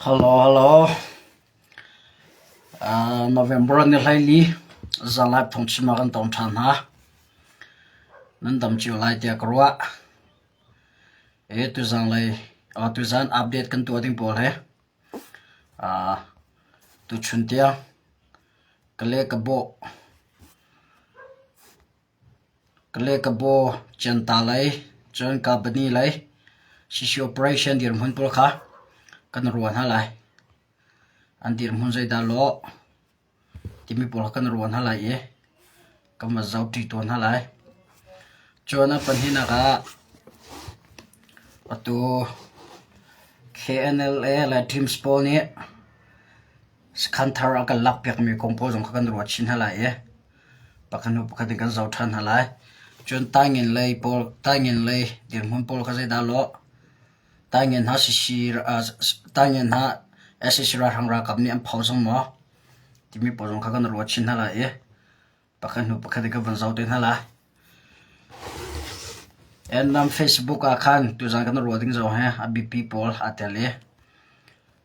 Hello, hello. Uh, November ni hleili zanlai phungchim ah kan tong ṭhan hna. Nan dam cio lai tiah ka ruah. E tuzanlei uh, tuzan update kan tuah ding pawl he uh, tuchun tiang ka le ka bawh Kalekabaw, Cianta lei, cun Kabani lei CC operation dirhmun pawl kha kan ruah hna lai. An dirhmun zeidah lawh timi pawl kha kan ruah hna lai i kan va zohṭi tawn hna lai. Cun a pahnihnak ah atu KNLA le Teams pawl nih Sakhan thar a kan lakpiakmi kong pawl zong kha kan ruat chin hna lai i pakhat hnu pakhat in kan zoh ṭhan hna lai. Cun taingin lei pawl taingin lei dirhmun pawl kha zeidah lawh taingin hna CC taingin hna sac ralhrang ralkap nih an pho cang maw timi pawl zong kha kan ruat chin hna lai i pakhat hnu pakhat in kan van zoh te hna lai. Nam Facebook ah khan tuzan kan ruah ding zong hi a biapi pawl aa tel i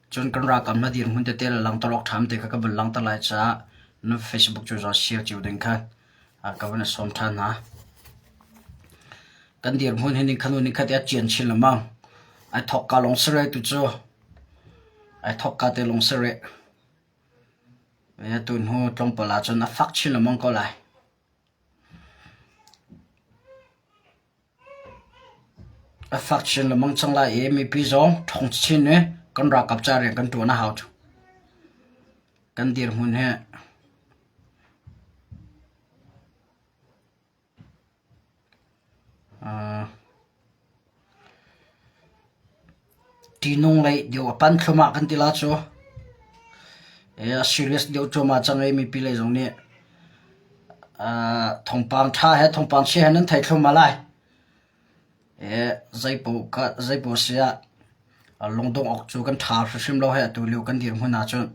cun kan ralkap hna dirhmun tete le langhter awk ṭham te kha ka van langhter lai caah na Facebook cu zong share cio ding kha ka van i sawm ṭhan hna. Kan dirhmun hi nikhat hnu nikhat i a cian chin lengmang. Ai thawkka lawng si rih tu cu. Ai thawkka te lawng si rih. Tu hnu tlawmpal ahcun a fak chin lengmang ko lai. A fak chin lengmang cang lai i mipi zong ṭhawng chin i kan ralkap ca rian kan ṭuan a hau. Kan dirhmun hi Ṭihnung lei deuh a pan thluahmah kan ti la cu. A serious deuh cuahmah cang i mipi lei zong nih thawngpang ṭha he thawngpang chia he nan thei thluahmah lai. Zeipaoh si ah lungdongh awk cu kan ṭha hrimhrim lo hei atu lio kan dirhmun ahcun.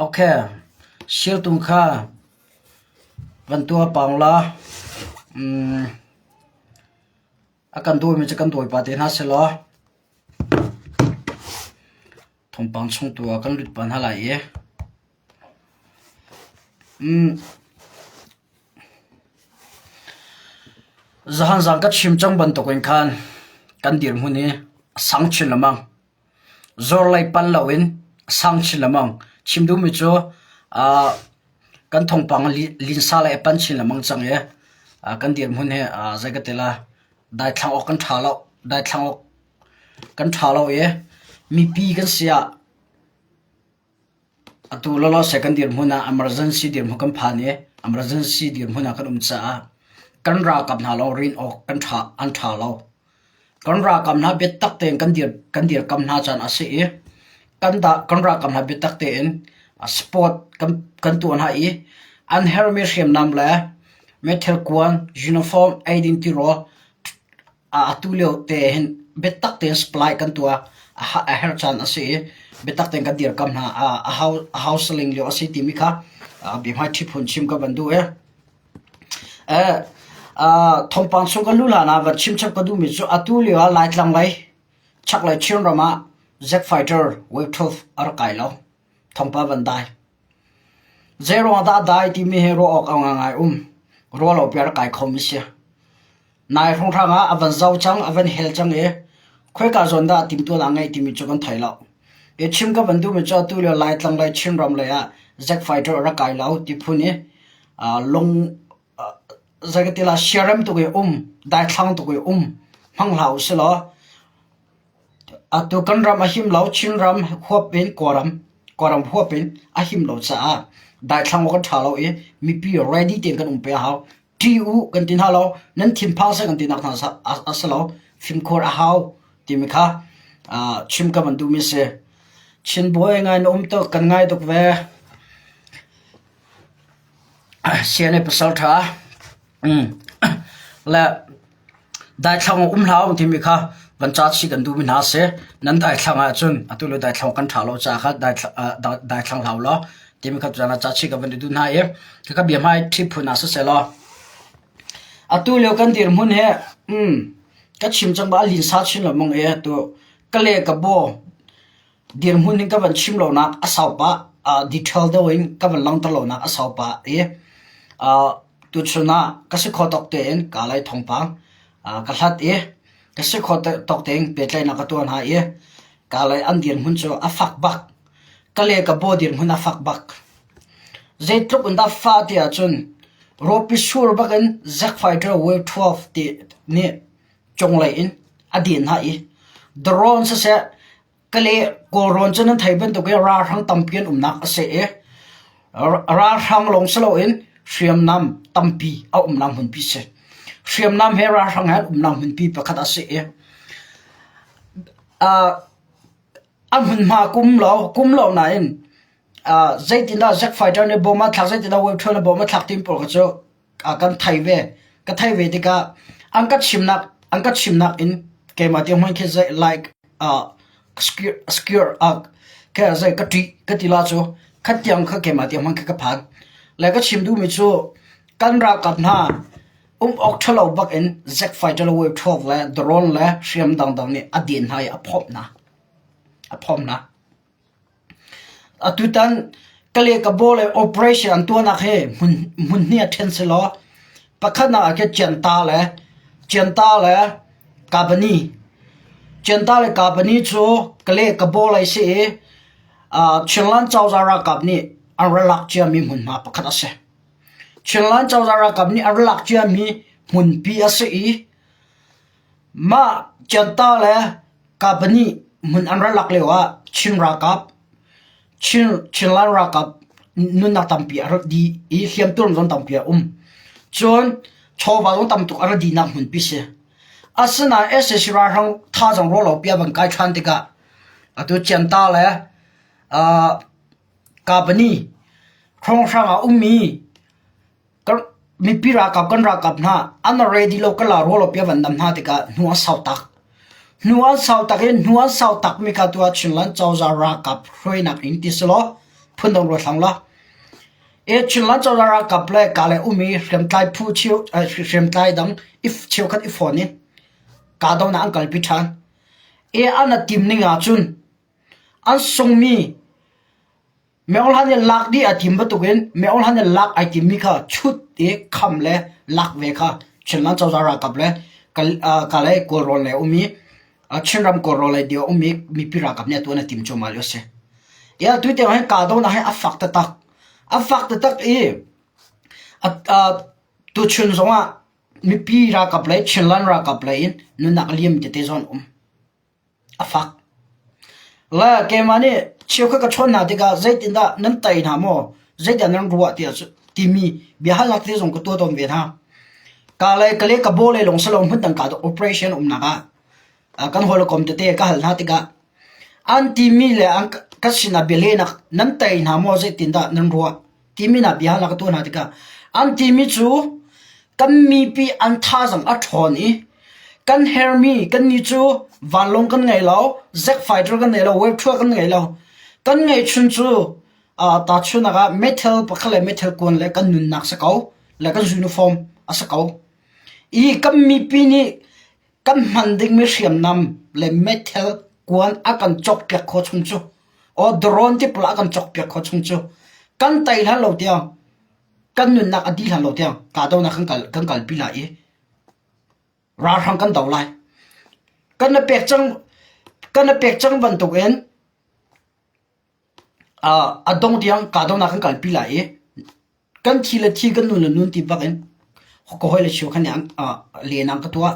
Okay, sialtung kha van tuah pang la. Mm, a kan dawimi cu kan dawi pa te hna selaw thawngpang chung tu ah kan lut pa hna lai i. Mm, zahan zang ka chim cang bantukin khan kan dirhmun hi a sang chin lengmang. Zorlei pal loin a sang chin lengmang. Chim duhmi cu kan thawngpang linsa lei a pan chin lengmang cang i kan dirhmun hi zei ka ti la daithlang awk kan ṭha lo. Daithlang awk kan ṭha lo i mipi kan si ah Atu lawlaw second dirhmun ah emergency dirhmun kan phan i emergency dirhmun ah kan um caah kan ralkap hna lawng rin awk kan ṭha an ṭha lo. Kan ralkap hna biatak tein kan dir kan dirkam hna caan a si i kan dah kan ralkap hna biatak tein sport kan kan tuah hna i an herhmi hriamnam le meithal kuan, uniform, eidin tirawl Atu lio te hin biatak tein supply kan tuah a herh caan a si i biatak tein kan dirkam hna. A hausaling lio a si timi kha biahmai ṭhi phun chim ka van duh i thawngpang chung kan luh hlan ah van chim chap ka duhmi cu atu lio ah Laitlang lei chaklei Chinram ah Jet fighter Wave 12 a rak kai lo. Thawngpang van dai. Zeiruang dah a dai timi hi ruah awk a ngai um. Ruah lo pi a rak kai khomi si. Nai hrawnghrang ah a van zau cang, a van hel cang i khoika zawn dah timhtuahnak a ngeih timi cu kan thei lo. I chim ka van duhmi cu atu lio Laitlang le Chinram lei ah Zack Fighter a rak kai lo ti phun i lung zei ka ti la siarem tuk i um, daithlang tuk i um hmang hlah u si law atu kan ram a him lo, Chinram huap in Kawlram, Kawlram huap in a him lo caah daithlang awk kan ṭha lo i mipi ready tein kan um pe a hau. Ṭih u kan ti hna lo, nan thinphang seh kan tinak hna a si lo. Fimkhur a hau timi kha chim ka van duhmi a si. Chin buai ngai na um tuk, kan ngai tuk ve. CNA pasal ṭha. Le daithlang um hlah u timi kha van ca chih kan duhmi hna a si. Nan daithlang ahcun atu le daithlang kan ṭha lo caah kha daithlang hlah u law timi kha tuzaan ah ca chih ka van i duh hna i khakha bia hmai ṭhi phun ah siseh law atu lio kan dirhmun hi mm. Ka chim cang ba a linsa chin lengmang i tu ka le ka baw dirhmun in ka van chim lonak a sau pah detail deuh in ka van langhter lonak a sau pah i tuchun ah ka si kho tawk tein ka lai thawngpang ka hlat i ka si kho tawk tein pehtlaihnak ka tuah hna i ka lei an dirhmun cu a fak bak. Ka le ka baw dirhmun a fak bak. Zeitluk in dah fah ti ahcun rawpi sur bakin Zack Fighter Wave 12 ti nih cunglei in a den hna i drone siseh kale Kawlrawn cu nan thei bantuk in ralhrang tampi an umnak a si i ralhrang lawng si loin hriamnam tampi a umnak hmunpi si. Hriamnam he ralhrang he an umnak hmunpi pakhat a si i a hmunhma kum lo kum lo nain zeitindah Zack Fighter nih bom a thlak zeitindah Wave 12 nih bom a thlak timi pawl kha cu kan thei ve. Ka thei ve tikah an ka chimnak an ka chimnak in keimah tiang hmanh khi zei like secure secure ke zei ka ṭih ka ti la cu khat tiang kha keimah tiang hmanh khi ka phan. Le ka chim duhmi cu kan ralkap hna um awk ṭhalo bak in Zack Fighter le Wave 12 le drone le hriam dangdang nih a den hna i a phomh hna. A phomh hna. Atutan Kale Kabaw le operation an tuahnak hi hmun hnih ah ṭhen selaw pakhatnak ah khin Cianta le Cianta le Kabani Cianta le Kabani cu Kale Kabaw lei si i Chinland cozah ralkap nih an ra lak ciami hmunhma pakhat a si. Chinland cozah ralkap nih an ra lak ciami hmunpi a si i Mah Cianta le Kabani hmun an rak lak lioah Chin ralkap, Chin, Chinland ralkap nunnak tampi a rak dih i hliamtuar zong tampi a um. Cun chawva zong tam tuk a rak dihnak hmunpi si. Asinain sac ralhrang thazaang rawlo pia van kai ṭhan tikah atu Cianta le uh, Kabani hrawnghrang ah ummi Mipi ralkap kan ralkap hna an ready lo ka la rual pia van nam hna tikah hnu an sau tak. Hnu an sau tak i hnu an sau tak mi kha tu ah Chinland cozah ralkap hruainak in ti si law phundang ruat hlang la. E Chinland cozah ralkap le ka le umi hriamtlai phu cheu hriamtlai dang if cheukhat i phone in kahdohnak an kalpi ṭhan. E an a tim ning ahcun an sungmi Meohlan i lak dih aa tim bantukin meohlan i lak ai timmi kha chut i kham le lak ve kha Chinland cozah ralkap le Kalay Kawlrawn lei a um i Chinram Kawlrawn lei deuh a um i mipi ralkap nih atu an i tim cuahmah lio a si. I atu tiang hin kahdohnak hi a fak taktak. A fak taktak i tuchun zongah mipi ralkap lei Chinland ralkap lei in nunnak a liam tete zong an um. A fak. Le keimah nih cheukhat ka chawn hna tikah zeitindah nan tei hna maw, zeidah nan ruah tiah timi biahalnak te zong ka tuah tawn ve hna. Ka le ka le ka baw le lawng si lo hmun dang ka operation umnak ah kan hawikom tete ka hal hna tikah an timi le an ka sinah bialehnak nan tei hna maw zeitindah nan ruah timi hna bia hna ka tuah hna tikah an timi cu kan mipi an thazang a ṭhawn i kan hermi kannih cu vanlawng kan ngei lo jet fighter kan ngei lo wave truck kan ngei lo kan ngeihchun cu tahchunhnak ah metal pakhat le metal kuan le kan nunnak si ko le kan uniform a si ko i kan mipi nih Kan hman dingmi hriamnam le meithal kuan a kan cawkpiak khawh chung cu aw drone ti pawl a kan cawkpiak khawh chung cu kan tei hlan lo tiang kan nunnak a dih hlan lo tiang kahdohnak kan kal kan kalpi lai i ralhrang kan do lai. Kan na pek cang kan na pek cang bantukin a dong tiang kahdohnak kan kalpi lai i kan thi le thi kan nun le nun ti bak in ka hawi le cheukhat nih len an ka tuah.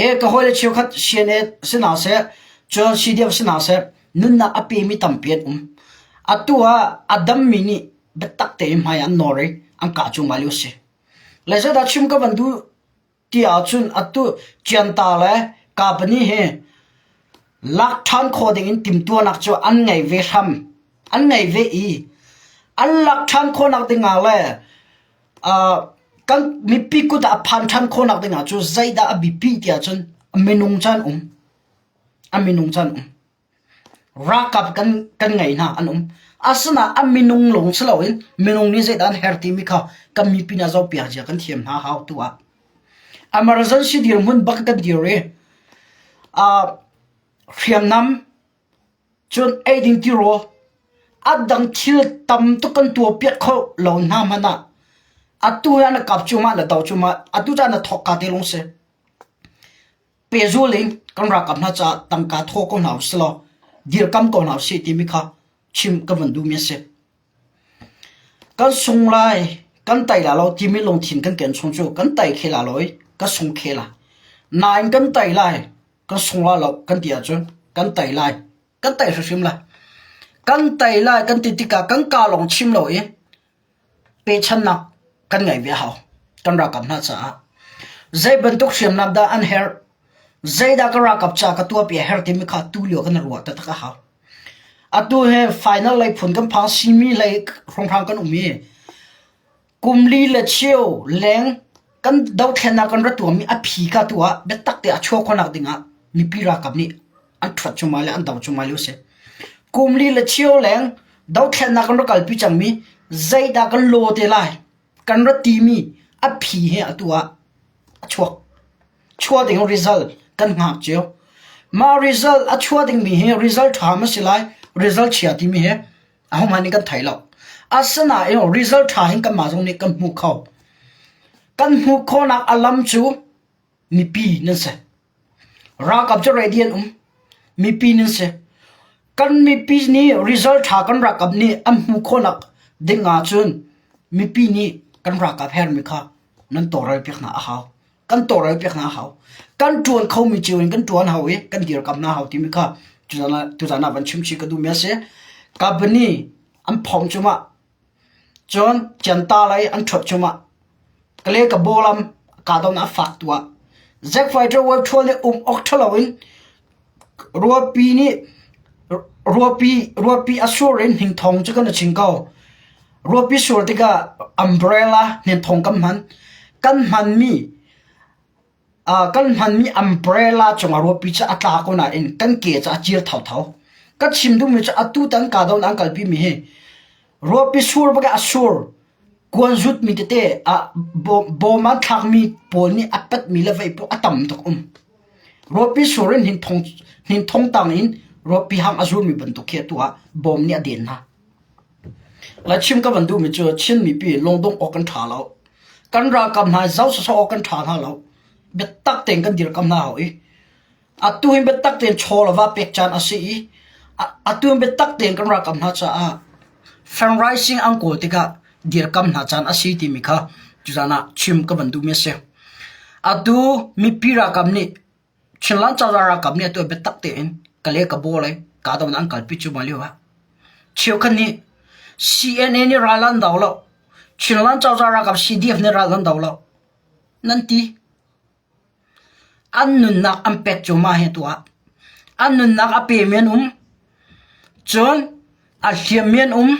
E ka hawi le cheukhat CNA si hna seh, cun CDF si hna seh, nunnak a pemi tampi an um. Atu ah a dammi nih biatak tein hmai an nawr i an kah cuahmah lio a si. Le zeidah chim ka van duh ti ahcun atu Cianta le Kapani hi lak ṭhan khawh dingin timhtuahnak cu an ngei ve hram. An ngei ve i an lak ṭhan khawhnak dingah le uh, kan mipi kut ah a phan ṭhan khawhnak dingah cu zeidah a biapi ti ahcun minung cu an um. A minung cu an um. Ralkap kan kan ngei hna an um. Asinain a minung lawng si loin minung nih zeidah an herh timi kha kan mipi nih zohpiak zia kan thiam hna hau tu ah. Emergency dirhmun bak kan dir i. Hriamnam cun eiding tirawl a dang thil tam tuk kan tuahpiak kho lo hna hmanh ah atu hi na kap cuahmah na do cuahmah atu caan na thawk ka te lawng si. Pehzul in kan ralkap hna caah tangka thaw ko hna usih law dirkam ko hna usih timi kha chim ka van duhmi a si. Kan sung lai, kan tai la lo timi lungthin kan ken chung cu kan tai khe la lo i ka sung khe la. Nain kan tai lai, kan sung la lo kan ti ahcun kan tai lai, kan tai hrimhrim lai. Kan tai lai kan ti tikah kan kaa lawng chim lo i pechannak kan ngei ve a hau kan ralkap hna caah. Zei bantuk hriamnam dah an herh, zeidah ka ralkap ca ka tuahpi a herh timi kha tu lio kan ruah taktak a hau. Atu he final lei phun kan phang simi lei hrawnghrang kan um i kum li le cheu leng kan dothlennak kan ra tuahmi a phi ka tu ah biatak te a chuah khawhnak ding ah mipi ralkap nih an ṭhuat cuahmah le an do cuahmah lio a si. Kum li le cheu leng dothlennak kan rak kalpi cangmi zeidah kan law te lai kan ra timi a phi he atu ah a chuak. Chuah ding result kan hngak cio. Mah result a chuah dingmi hi result ṭha ma si lai result chia timi hi ahohmanh nih kan thei lo. Asinain result ṭha hin kanmah zong nih kan hmu kho. Kan hmuh khawhnak a lam cu mipi nan si. Ralkap cu ready an um. Mipi nan si. Kan mipi nih result ṭha kan ralkap nih an hmuh khawhnak ding ahcun mipi nih kan ralkap hermi kha nan tawlrel piak hna a hau. Kan tawlrel piak hna a hau. Kan ṭuan khomi cio in kan ṭuan hau i kan dirkamh hna hau timi kha tuzan ah tuzan ah van chim chih ka duhmi a si. Company an phomh cungah Cun Cianta lei an ṭhuat cungah Kale ka bawlam kahdohnak a fak tu ah Zack Fighter World Tour nih um awk ṭha loin ruahpi nih ruahpi ruahpi a sur in hninthong cu kan i ching ko. Ruahpi sur tikah umbrella hninthong kan hman. Kan hmanmi Kan hmanmi umbrella cungah ruahpi cu a tla ko nain kan ke cu a cir thotho. Ka chim duhmi cu atutan kahdohnak an kalpimi hi ruahpi sur bak ah a sur kuan zutmi tete bawm an thlakmi pawl nih a patmi le vei pawl a tam tuk um. Ruahpi sur in hninthong tang in ruahpi hang a zulmi bantuk khi atu ah bawm nih a den hna. La chim ka van duhmi cu Chin mipi lungdongh awk kan ṭha lo. Kan ralkap hna zoh sawsawh awk kan ṭha hna lo. Biatak tein kan dirkam hna hau i atu hin biatak tein chaw le va pek caan a si i atu hin biatak tein kan ralkap hna caah fundraising an kawl tikah dirkam hna caan a si timi kha tuzaan ah chim ka van duhmi a si. Atu mipi ralkap nih Chinland cozah ralkap nih atu biatak tein Kale Kabaw lei kahdohnak an kalpi cuahmah lio ah cheukhat nih CNA nih ral an do lo, Chinland cozah ralkap CDF nih ral an do lo nan ti. An nunnak an pek cuahmah hi atu ah. An nunnak a pemi an um. Cun a hliammi an um.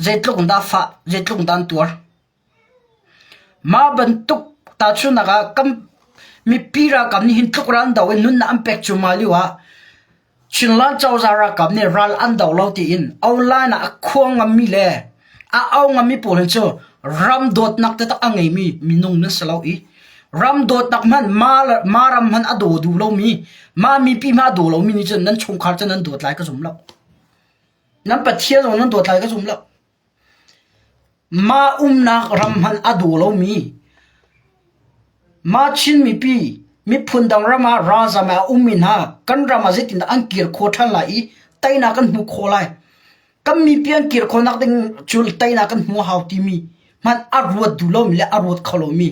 Zeitluk in dah fah, zeitluk in dah an tuar. Mah bantuk tahchunhnak ah kan mipi ralkap nih hin tluk ral an do i nunnak an pek cuahmah lio ah Chinland cozah ralkap nih ral an do lo tiin online ah a khuang ngammi le a au ngammi pawl hi cu ram dawtnak taktak a ngeimi minung nan si lo i ram dawtnak hmanh mah ram hmanh a daw duh lomi mah mipi hmanh a daw lomi nih cun nan chungkhar cu nan dawt lai ka zum lo. Nan Pathian zong nan dawt lai ka zum lo. Mah umnak ram hmanh a daw lomi, mah Chin mipi, miphun dang ram ah ralzam ah a ummi hna kan ram ah zeitindah an kir khawh ṭhan lai i teinak kan hmuh khawh lai. Kan mipi an kir khawhnak ding cu teinak kan hmuh a hau timi hmanh a ruat duh lomi le a ruat kho lomi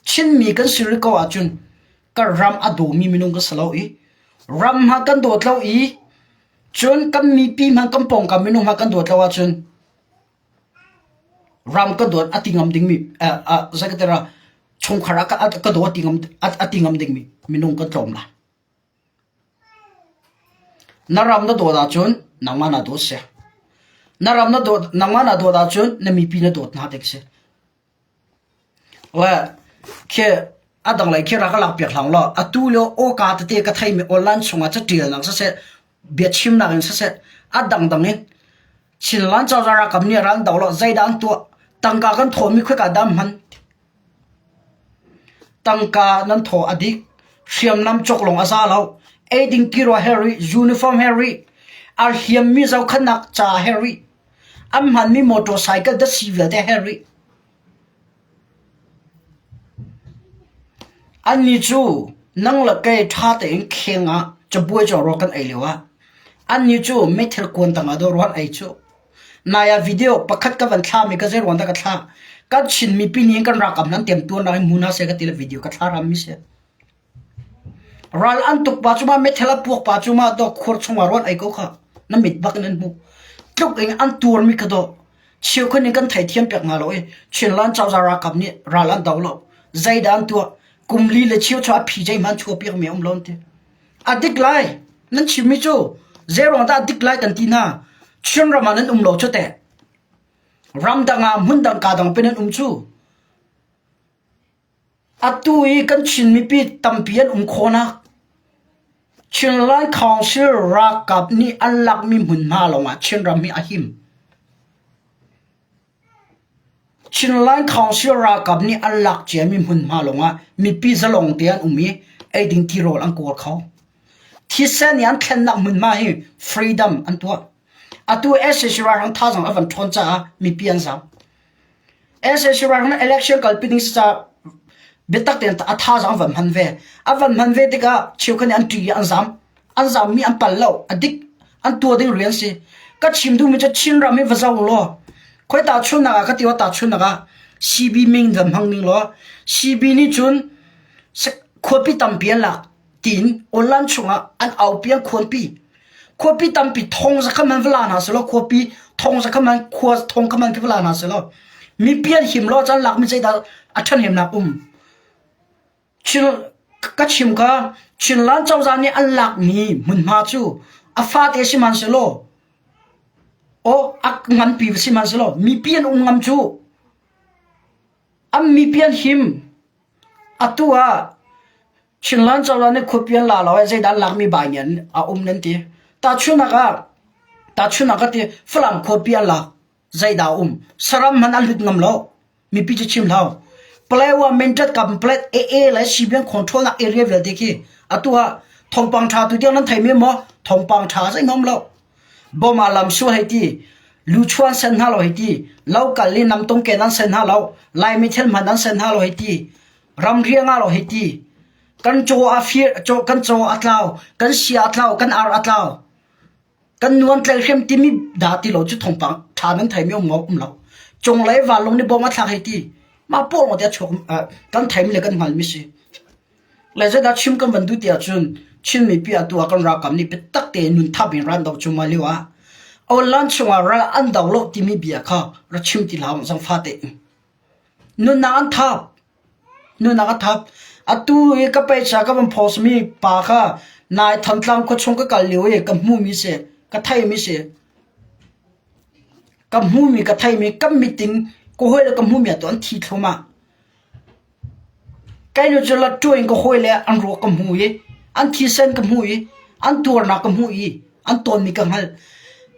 Chinmi kan si rih ko ahcun kan ram a dawmi minung kan si lo i ram hmanh kan dawt lo i Cun kan mipi hmanh kan pawngkam minung hmanh kan dawt lo ahcun ram ka dawt a ti ngam dingmi zeikatera chungkhar ah ka dawt a ti ngam dingmi minung kan tlawm lai. Na ram na dawt ahcun nangmah naa dawt si. Na ram na dawt nangmah naa dawt ahcun na mipi na dawt hna ding si. Khi a dang lei khi rak ka lakpiak hlang law atu lio awka tete ka theimi online chungah catialnak siseh biachimnak in siseh a dangdang in Chinland cozah ralkap nih ral an do lo zeidah an tuah tangka kan thawhmi khoika dah an hman? Tangka nan thaw a dik. Hriamnam cawk lawng a za lo. Eiding tirawl herh rih, uniform herh rih, a hliammi zohkhenhnak ca herh rih. An hmanmi motorcycle datsi vialte herh rih. Annih cu nang le kei ṭha tein kheng ah cabuai cu rawl kan ei lioah annih cu meithal kuan tangah dawh rawl an ei cu. Nai ah video pakhat ka van thlami ka zei ruang dah ka thlah. Kan Chin mipi nih kan ralkap hna an temtuarnak hi hmu hna seh ka ti le video ka thla rammi si. Ral an tuk pa cu ma meithal a puak pa cu ma dawh khur chungah rawl ei ko kha na mit bak in an hmuh. Tluk in an tuarmi kha dawh. Cheukhat nih kan theithiam piak hna lo i Chinland cozah ralkap nih ral an do lo. Zeidah an tuah? Kum li le cheu chuah a phi zeihmanh an chuah piakmi a um lo an ti. A dik lai. Nan chimmi cu zeiruang dah a dik lai kan ti hna. Chinram ah nan um lo cu teh. Ramdang ah hmundang kaa dang pe nan um cu. Atu i kan Chin mipi tampi an um khawhnak Chinland Council ralkap nih an lakmi hmunhma lawngah Chinram hi a him. Chinland Council ralkap nih an lak ciami hmunhma lawngah mipi zalong te an um i eiding tirawl an kawl kho. Thisen i an thlennak hmunhma hi freedom an tuah. Atu sac ralhrang thazaang a van ṭhawn caah mipi an zaam. Sac ralhrang election kalpi ding si caah biatak tein a thazaang van hman ve. A van hman ve tikah cheukhat nih an ṭih i an zaam. An zaammi an pal lo. A dik. An tuah ding rian si. Ka chim duhmi cu Chinram hi va zoh law khoi tahchunhnak ah ka ti tahchunhnak ah CB ming van hmang ning law CB nih cun khuapi tampi an lak. tiin online chungah an aupi an khuanpi. Khuapi tampi thong za kha man va la hna selaw khuapi thong za kha man khua thong kha man khi va la hna selaw mipi an him lo caan lakmi zeidah a ṭhahnemnak um. Chin ka chim kha Chinland cozah nih an lakmi hmunhma cu a fate sihmanhsehlaw aw a nganpi sihmanhsehlaw mipi an um ngam cu an mipi an him atu ah Chinland cozah nih khuapi an la lo i zeidah an lakmi bai nih a um nan ti. Tahchunhnak ah tahchunhnak ka ti Falam khuapi an lak zeidah a um saram hmanh an hlut ngam lo mipi cu chim hlah. Palawa Mindat Complex AA le CBN control nak area vialte khi atu ah thawngpang ṭha tu tiang nan theimi maw thawngpang ṭha zeihmanh um lo. Bom ah lam sual hei ti luchuan sen hna lo hei ti lo kal i namtung ken an sen hna lo Laimi thil hman an sen hna lo hei ti Ramri a ngah lo hei ti. Kan caw a fir, caw, kan caw a tlau, kan sia a tlau, kan ar a tlau. Kan nuan tlaihhrem timi dah ti lo cu thawngpang ṭha nan theimi um um lo. Cunglei vanlawng nih bom a thlak hei ti. Mah pawl ngawt a chuak kan theimi le kan hngalmi si. Le zeidah chim kan van duh ti ahcun Chin mipi atu ah kan ralkap nih biatak tein nun thap in ran do cu lio ah online chungah ral an do lo timi bia kha ra chim ti hlah zangfa tein. Nunnak an thap. Nunnak a thap. Atu i ka peisa ka van post mi pa kha nai Thantlang khuachung ka kal lio i ka hmuhmi si, ka theimi si. Ka hmuhmi ka theimi ka mit in ka hawile ka hmuhmi atu an thi thluahmah. Kei nu cu latṭuah in ka hawile an ruak ka hmu i an thisen ka hmu i an tuarnak ka hmu i an tawnmi ka hngalh.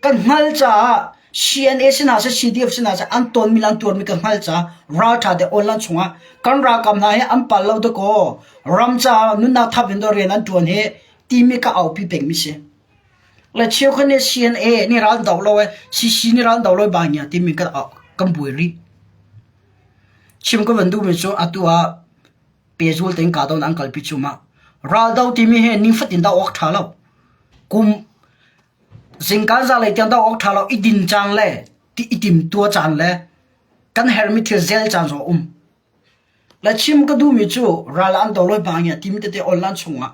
Ka hngalh caah CNA si hna seh CDF si hna seh an tawnmi le an tuarmi ka hngalh caah ralṭha te online chungah kan ralkap hna hi an pal lo dakaw ram caah nunnak thap in rian an ṭuan hi timi ka aupi pengmi si. Le cheukhat nih CNA nih ral do lo e CC nih ral do lo ba ngia timi kan kan buai rih. Chim ka van duhmi cu atu ah pehzul tein kahdohnak an kalpi cuahmah. Raldo timi hi nifatin doh awk ṭha lo. Kum zingkaan zanlei tiang doh awk ṭha lo. I din caan le i timtuah caan le kan herhmi thil zel caan zong a um. Le chim ka duhmi cu ral an do loi bang timi tete online chungah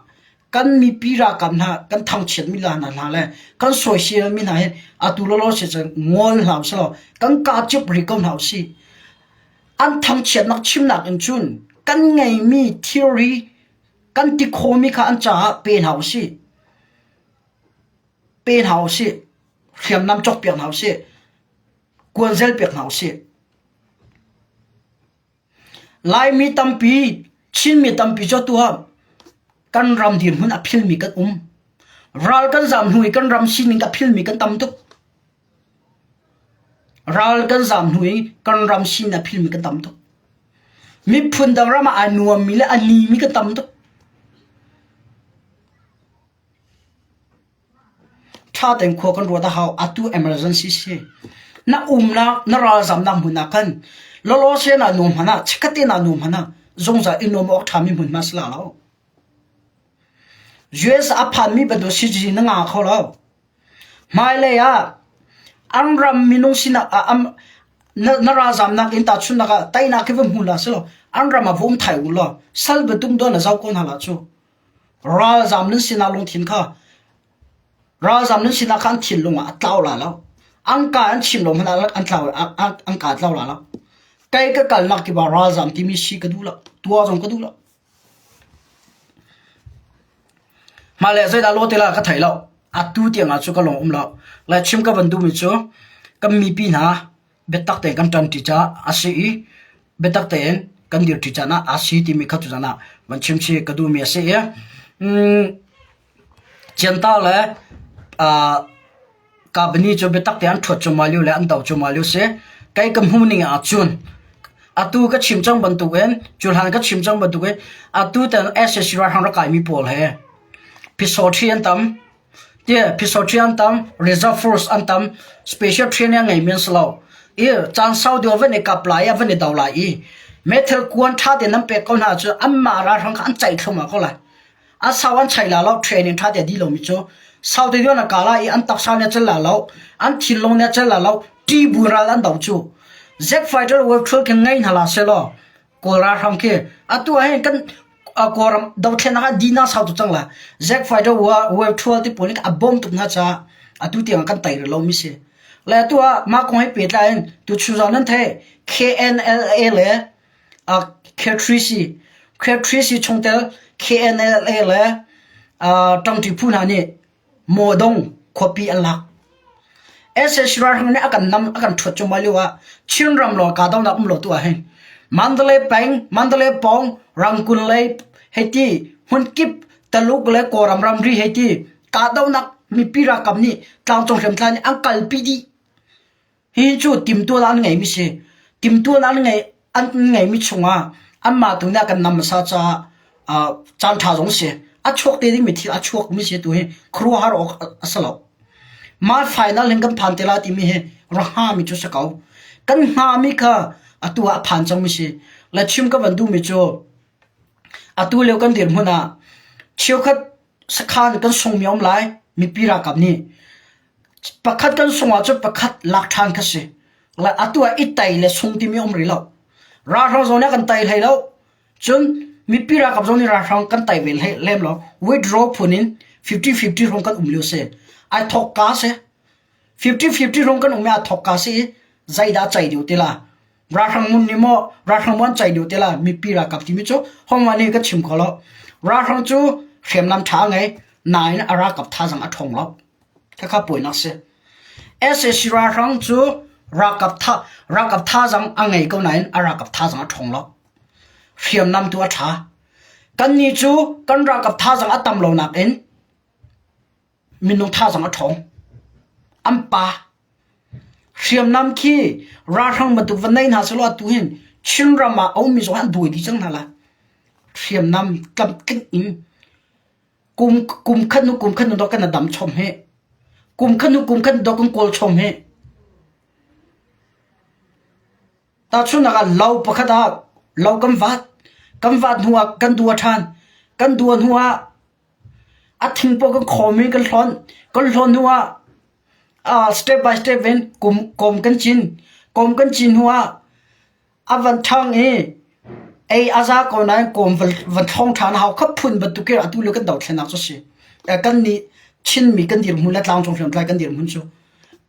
kan mipi ralkap hna kan thangchiatmi la hna hna le kan sawiselmi hna hi atu lawlaw si cun ngol hna usih kan kah cip rih ko hna usih. An thangchiatnak chimnak in cun kan ngeimi thilri kan ti khawhmi kha an caah pe hna usih. Pe hna usih. Hriamnam cawkpiak hna usih. Kuanzel piak hna usih. Laimi tampi, Chinmi tampi cu atu ah kan ram dirhmun a philmi kan um. Ral kan zaam hnu i kan ram sining a philmi kan tam tuk. Ral kan zaam hnu i kan ram sining a philmi kan tam tuk. Miphun dang ram ah aa nuammi le a nimi kan tam tuk. Ṭha tein khua kan ruat a hau. Atu emergency si. Na umnak, na ralzamnak hmun ah khan lawlaw sen ah nuam hmanh ah, chikkhat te ah nuam hmanh ah zungzal i nuam awk ṭhami hmunhma si la lo. US a phanmi bantuk si na nga kho lo. Hmailei ah an ram minung sinak ah na ralzamnak in tahchunhnak ah teinak hi va hmu hlah selaw an ram ah va um thai u law sal bantuk dawn na zoh ko hna hlah cu. Ralzam nan sinak lungthin kha ralzam nan sinak kha an thinlung ah a tlau la lo. An ka an chim lo hmanh ah an tlau an ka tlau la lo. Kei ka kalnak kip ah ralzam timi si ka duh lo. Tua zong ka duh lo. Mah le zeidah law ti la ka thei lo. Atu tiang ah cu ka lung um lo. Le chim ka van duhmi cu kan mipi hna biatak tein kan ṭanṭi caah a si i biatak tein kan dirṭi caan ah a si timi kha tuzan ah van chim chih ka duhmi a si i mm, Cianta le uh, Company cu biatak tein an ṭhuat cuahmah lio le an do cuahmah lio si. Kei ka hmuh ning ahcun atu ka chim cang bantukin cuhlan ka chim cang bantukin atu tan SAC ralhrang rak kaimi pawl he phisawṭhi an tam. Ti phisawṭhi an tam, reserve force an tam, special training a ngeimi an si lo. I caan sau deuh van i kap lai i van i do lai i meithal kuan ṭha tein nan pek ko hna cu anmah ralhrang kha an ceih thluahmah ko lai. A sau an chai la lo, training ṭha te a dih lomi cu sau te an ka la i an taksa nih a cel la lo, an thinlung nih a cel la lo, ṭih bu ral an do cu. Jet fighter wave thul khin ngei hna la selaw Kawl ralhrang khi atu ah hin kan Kawlram dothlennak ah dina sau tuk cang la. Jet fighter wave thul ti pawl nih a bawm tuk hna caah atu tiang kan tei rih lomi si. Le atu ah mah kong he pehtlai in tu chuzang nan thei KNLA le K3C K3C chungtel KNLA le ṭangṭi phu hna nih Mawdong khuapi an lak. SH ralhrang nih a kan nam a kan ṭhuat cuahmah lio ah Chinram lawng kahdohnak um lo tu ahhin Mandalay peng, Mandalay pawng, Rangoon lei hei ti hmunkip Taluk le Kawlram ramri hei ti kahdohnak mipi ralkap nih tlangcung hriamtlai nih an kalpi dih. Hi cu timtual an ngeimi si. Timtual an ngei an ngeimi chungah anmah tu nih a kan nam hmasa caah uh, caan ṭha zong si. A chuak te dingmi thil a chuakmi si tu hi khuaruahhar awk a si lo. Mah final hin kan phan te lai timi hi ra hngami cu si ko. Kan hngami kha atu ah a phan cangmi si. Le chim ka van duhmi cu atu lio kan dirhmun ah cheukhat sakhan kan sungmi a um lai mipi ralkap nih Pakhat kan sung ahcun pakhat lak ṭhan kha si. Le atu ah i tei le sung timi um rih lo. Ralhrang zong nih a kan tei hlei lo. Cun mipi ralkap zong nih ralhrang kan tei ve hlei lem lo. Withdraw phun in 50-50 hrawng kan um lio si. Ai thawk ka si. 50-50 hrawng kan um i aa thawk ka si i zeidah cei deuh ti la. Ralhrang mun nih maw ralhrang maw an cei deuh ti la mipi ralkap timi cu hongwan nih kan chim kho lo. Ralhrang cu hriamnam ṭha a ngei nain a ralkap thazang a ṭhawng lo. Khakha puainak si. SAC ralhrang cu ralkap tha ralkap thazang a ngei ko nain a ralkap thazang a ṭhawng lo. Hriamnam tu a ṭha. Kannih cu kan ralkap thazang a tam lo nakin minung thazang a ṭhawng. An pa. Hriamnam khi ralhrang bantuk va nei hna selaw atu hin Chinram ah a ummi zong an dawi dih cang hna lai. Hriamnam tlamtling in Kum kum khat hnu kum khat hnu dawh kan dam chom hi. Kum khat hnu kum khat dawh kan kawl chom hi. Tahchunhnak ah lo pakhat ah lo kan vat. Kan vat hnu ah kan dua ṭhan. Kan dua hnu ah a thing pawl kan khawm i kan hlonh. Kan hlonh hnu ah uh, step by step in kum kawm kan cin. Kawm kan cin hnu ah A van ṭhang i ei a za ko nain kawm van thlong ṭhan a hau kha phun bantuk in atu lio kan dothlennak cu a si. Kannih Chinmi kan dirhmun le tlangcung hriamtlai kan dirhmun cu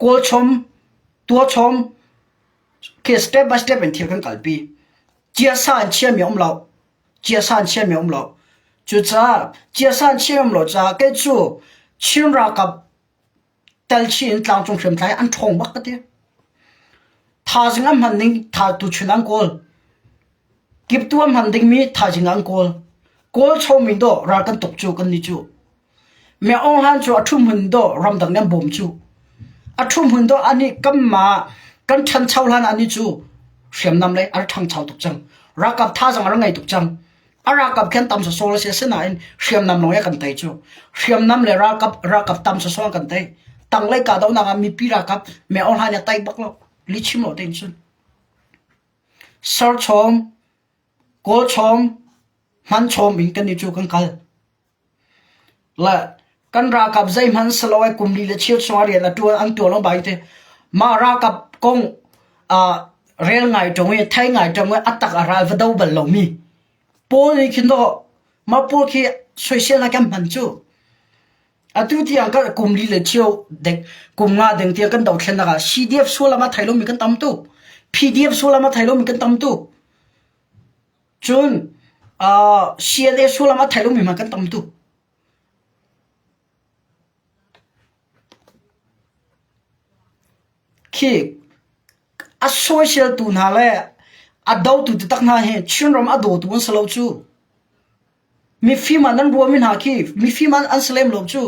Kawlchom, tuachom, khi step by step in thil kan kalpi. Ciasa in chiami a um lo. Ciasa in chiami a um lo. Cucaah ciasa in chiami a um lo caah kei cu Chin ralkap Talchih in tlangcung hriamtlai an ṭhawng bak ka ti. Thaizing an hman ning tha tuchun an kawl. Kiptu an hman dingmi thaizing an kawl. Kawl chomi dawh ral kan tuk cu kan nih cu. Mya Aung Hlan cu a ṭhu hmun dawh ramdang nih an bawm cu. A ṭhu hmun dawh anih kanmah kan ṭhancho hlan anih cu hriamnam lei a ṭhangcho tuk cang. Ralkap thazaang a rak ngei tuk cang. A ralkap khin tam sawsawh a si. Asinain hriamnam lawng i a kan tei cu. Hriamnam le ralkap ralkap tam sawsawh an kan tei. Tanglei kahdohnak ah mipi ralkap me online nih a tei bak lo. Lihchim lo tein cun. Serchawm, kawlchawm, hmanchawm in kannih cu kan kal. Le kan ralkap zeihmanh si lo ai kum li le cheu chung ah rian a ṭuan an ṭuan lo bai te. Mah ralkap kong ah rel ngai ṭung i thei ngai ṭung i a tak a ral va do bal lomi pawl nih khin dawh mah pawl khi soisel ah kan hman cu. Atu tiang kan kum li le cheu dek kum nga deng tiang kan dothlennak ah CDF sullam a thei lomi kan tam tuk. PDF sullam a thei lomi kan tam tuk. Cun CNA sullam a thei lomi hmanh kan tam tuk. Khi a sawiseltu hna le a dotu taktak hna hi Chinram a dawtu an si lo cu. Mifim ah nan ruahmi hna khi mifim an si lem lo cu.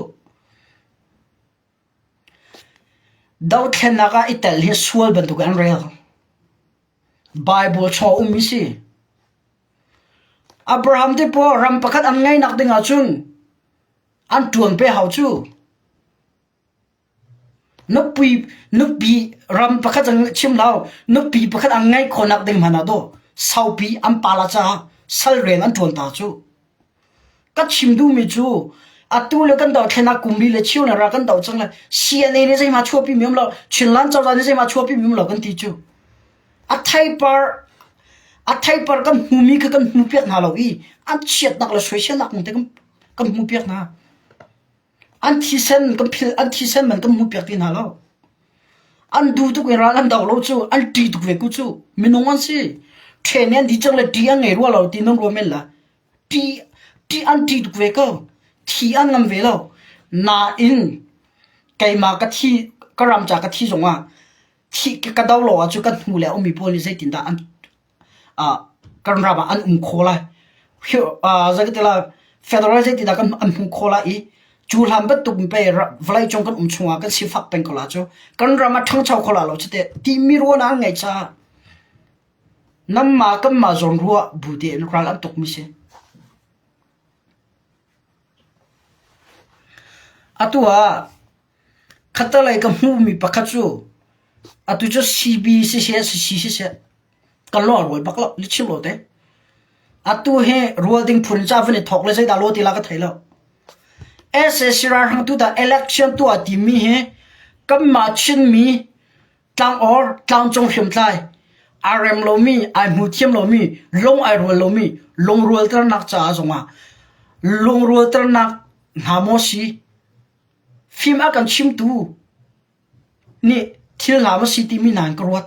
Dothlennak ah i tel hi sual bantuk in an rel. Baibal chaw ummi si. Abraham te pawl ram pakhat an ngeihnak ding ahcun an ṭuan pe hau cu. Nupi nupi ram pakhat an chim lo nupi pakhat an ngeih khawhnak ding hmanh ah dawh saupi an pala caah sal rian an ṭuan ta cu. Ka chim duhmi cu atu le kan dothlen ah kum li le cheu le ra kan doh cang le CNA nih zeihmah chuahpi mi um lo Chinland cozah nih zeihmah chuahpi mi um lo kan ti cu. A theipar a theipar kan hmumi kha kan hmu piak hna lo i an chiatnak le soiselnak kong te kan kan hmu piak hna. An thisen kan phil an thisen man kan hmu piak ti hna lo. An duh tuk i ral an do lo cu an ṭih tuk ve ku cu minung an si. Ṭhen an di cang le ṭih an ngei rua lo ti nan rua men la. Ṭih ṭih an ṭih tuk ve ko. Thi an ngam ve lo. Nain keimah ka thi ka ram ca ka thi zongah thi ka do lo ahcun kan hnu le a ummi pawl nih zeitindah an ah kan ram ah an um kho lai. Zeitin federal zeitindah kan an hmu kho lai i cu hlan bantuk in pei vawleicung kan um chungah kan sifak peng ko la cu kan ram a ṭhangcho kho la lo cu teh timi ruahnak an ngeih caah Nanmah kanmah zawn ruah bu tein ral an tukmi si. Atu ah khattelei ka hmuhmi pakhat cu atu cu CB siseh CC siseh kan lung a rual bak lo lihchim lo te. Atu hi rual ding phun ca van i thawk le zeidah law ti la ka thei lo. SAC ralhrang tu dah election tuah timi hi kanmah Chinmi Tlangawr, tlangcung hriamtlai, aa rem lomi, ai hmu thiam lomi, lung ai rual lomi, lungrualternak caah zongah lungrualternak hna maw si? Fim a kan chimtu nih thil hna maw si timi hna in ka ruat.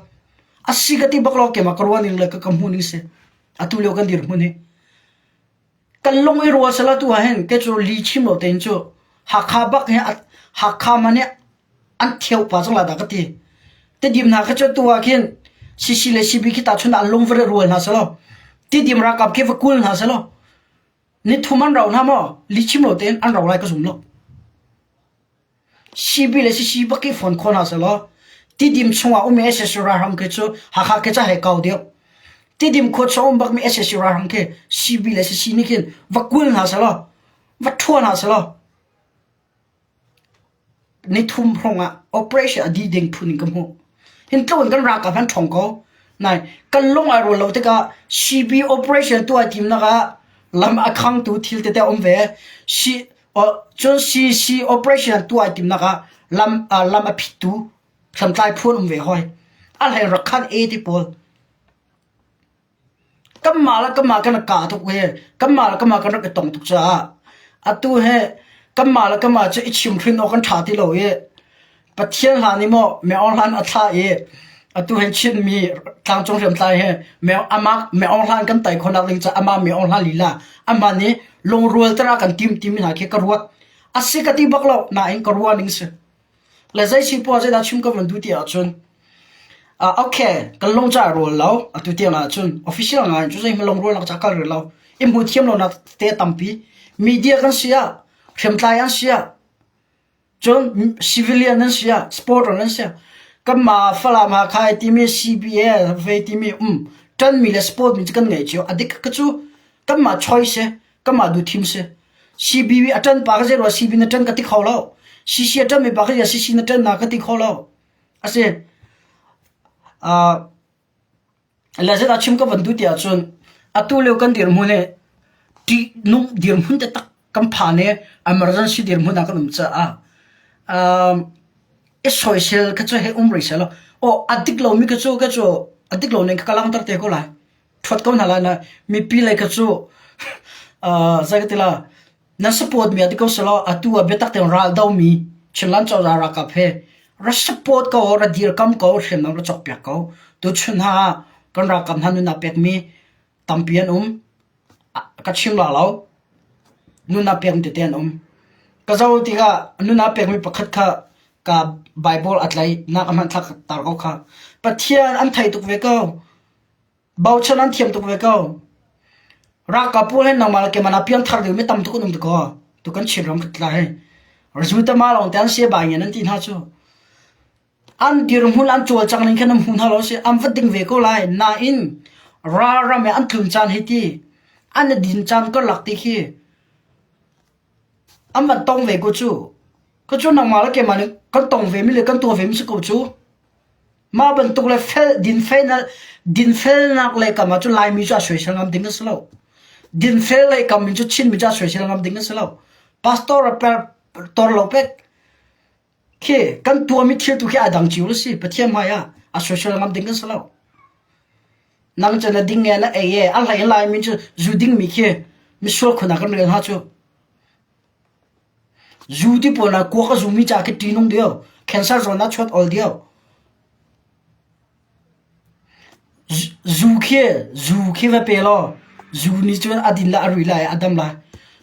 A si ka ti bak lo keimah ka ruah ning le ka ka hmuh ning si. Atu lio kan dirhmun hi. Kan lung i rual sala tu ah hin kei cu li chim lo tein cu Hakha bak hi Hakha man hi an theu pa cang la dah ka ti. Tidim hna kha cu tu ah khin CC le CB khi tahchun an lung va rual hna selaw Tidim ralkap khi va kul hna selaw ni thum an rau hna maw li chim lo tein an rau lai ka zum lo. CB le CC bak i fon kho hna sehlaw Tidim chungah ummi sac ralhrang khi cu Hakha khi ca he kau deuh. Tidim khua chung um bakmi sac ralhrang khi CB le CC nih khin va kul hna sehlaw va ṭhua hna sehlaw nithum hrawng ah operation a dih ding phun in ka hmuh. Hin tluk in kan ralkap han ṭhawng ko. Nai kan lung ai rual lo tikah CB operation tuah timnak ah lam a khangtu thil tete a um ve. C Cun CC operation tuah ai timnak ah lam lam a phittu hriamtlai phu an um ve hoi. A hlei rak khan e ti pawl. Kanmah le kanmah kan kah tuk hi kanmah le kanmah kan rak i tong tuk caah atu hi kanmah le kanmah cu i chimhrin awk kan ṭha ti lo i Pathian hlan i maw Myo Hlan a thlah i atu hin Chinmi tlangcung hriamtlai he Myo amah Myo Hlan kan tai khawhnak ding caah amah Myo Hlan lila amah nih lungrual tara kan tim timi hna khi ka ruat. A si ka ti bak lo nain ka ruah ning si. Le zei si poah zeidah chim ka van duh ti ahcun uh, okay kan lung ca rual lo atu tiang ahcun official ngai cu zei lungrual nak ca kal rih lo i hmu thiam lo nak te tampi media kan si ah hriamtlai an si ah Cun civilian nan si ah, supporter nan si ah, kanmah Falam Hakha ai timi CBA vei timi um. Ṭanmi le support mi cu kan ngei cio. A dik ka cu kanmah choice si, kanmah duhthim si. CB a ṭan pa ka zei rua CB na ṭan ka ti kho lo. CC a ṭan mi pa ka CC na ṭan na ka ti kho lo. A si. Uh, le zet a chim ka van duh ti ahcun atu lio kan dirhmun hi ṭihnung dirhmun taktak kan phan i emergency dirhmun ah kan um caah um, i soisel kha cu hei um rih seh law aw a dik lomi kha cu kha cu a dik lo ning kha ka langhter te ko lai ṭhuat ko hna lai na mipi lei kha cu uh, zei ka ti la Na support mi ah ti ko selaw atu ah biatak tein ral domi Chinland cozah ralkap he ra support ko, ra dirkam ko, hriamnam ra cawkpiak ko. Tuchun ha kan ralkap hna nunnak pekmi tampi an um. Ka chim la lo. Nunnak pekmi tete an um. Ka zoh tikah nunnak pekmi pakhat kha ka Bible a tlai nak a hmanthlak tar ko kha. Pathian an thei tuk ve ko. Bochan an thiam tuk ve ko. Ralkap pawl he nangmah le keimah na piangthar deuh mi tam tuk an um ko. Tu kan Chinram ka tla hi. Zutama lawng te an sia bai ngen an ti hna cu. An dirhmun an cawlcang ning khan an hmu hna lo si an va ding ve ko lai. Nain ralram i an tlun caan hi ti an i din caan karlak ti khi an van tong ve ko cu. Ka cu nangmah le keimah nih kan tong ve mi le kan tuah ve mi si ko cu. Mah bantuk le fel dinfelnak lei kam ah cun Laimi cu a soisel ngam ding a si lo. Dinfel lei kam in cu Chinmi cu a soisel ngam ding a si lo. Pastor a per tor lo pek khi kan tuahmi thil tu khi a dang cio a si. Pathian hmai ah a soisel ngam ding a si lo. Nang cu na ding e na ei e a hlei Laimi cu zu dingmi khi misual khun ah kan rel hna cu. Zu ti pawl ah kuak a zumi ca khi ṭihnung deuh. Cancer zawn ah chuat ol deuh. Zu khi zu khi va pe law zu nih cun a din le a rui lai a dam lai.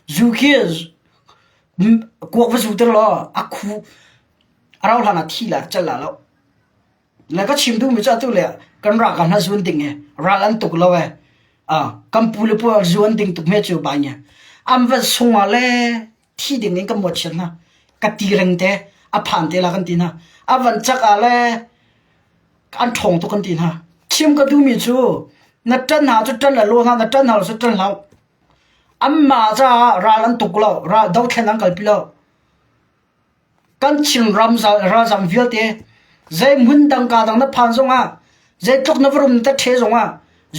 Zu khi kuak va zu ter law a khu a rau hlan ah thi la cal la lo. Na ka chim duhmi cu atu le kan ralkap hna zuan ding he ral an tuk lo ee. Ah, kan pu le pu zuan ding tuk hme cu ba nya. An van sung ah le thi ding in kan muat chiat hna. Ka ti reng te a phan te la kan ti hna. A van chak ah le an ṭhawng tuk kan ti hna. Chim ka duhmi cu na ṭan hna cu ṭan le lo hna na ṭan hna lo cu ṭan hlah. Anmah caah ral an tuk lo, ral dothlen an kalpi lo. Kan Chinram ralzam vialte zei hmun dang ka dang na phan zongah zeitluk na va rum ta ṭhe zongah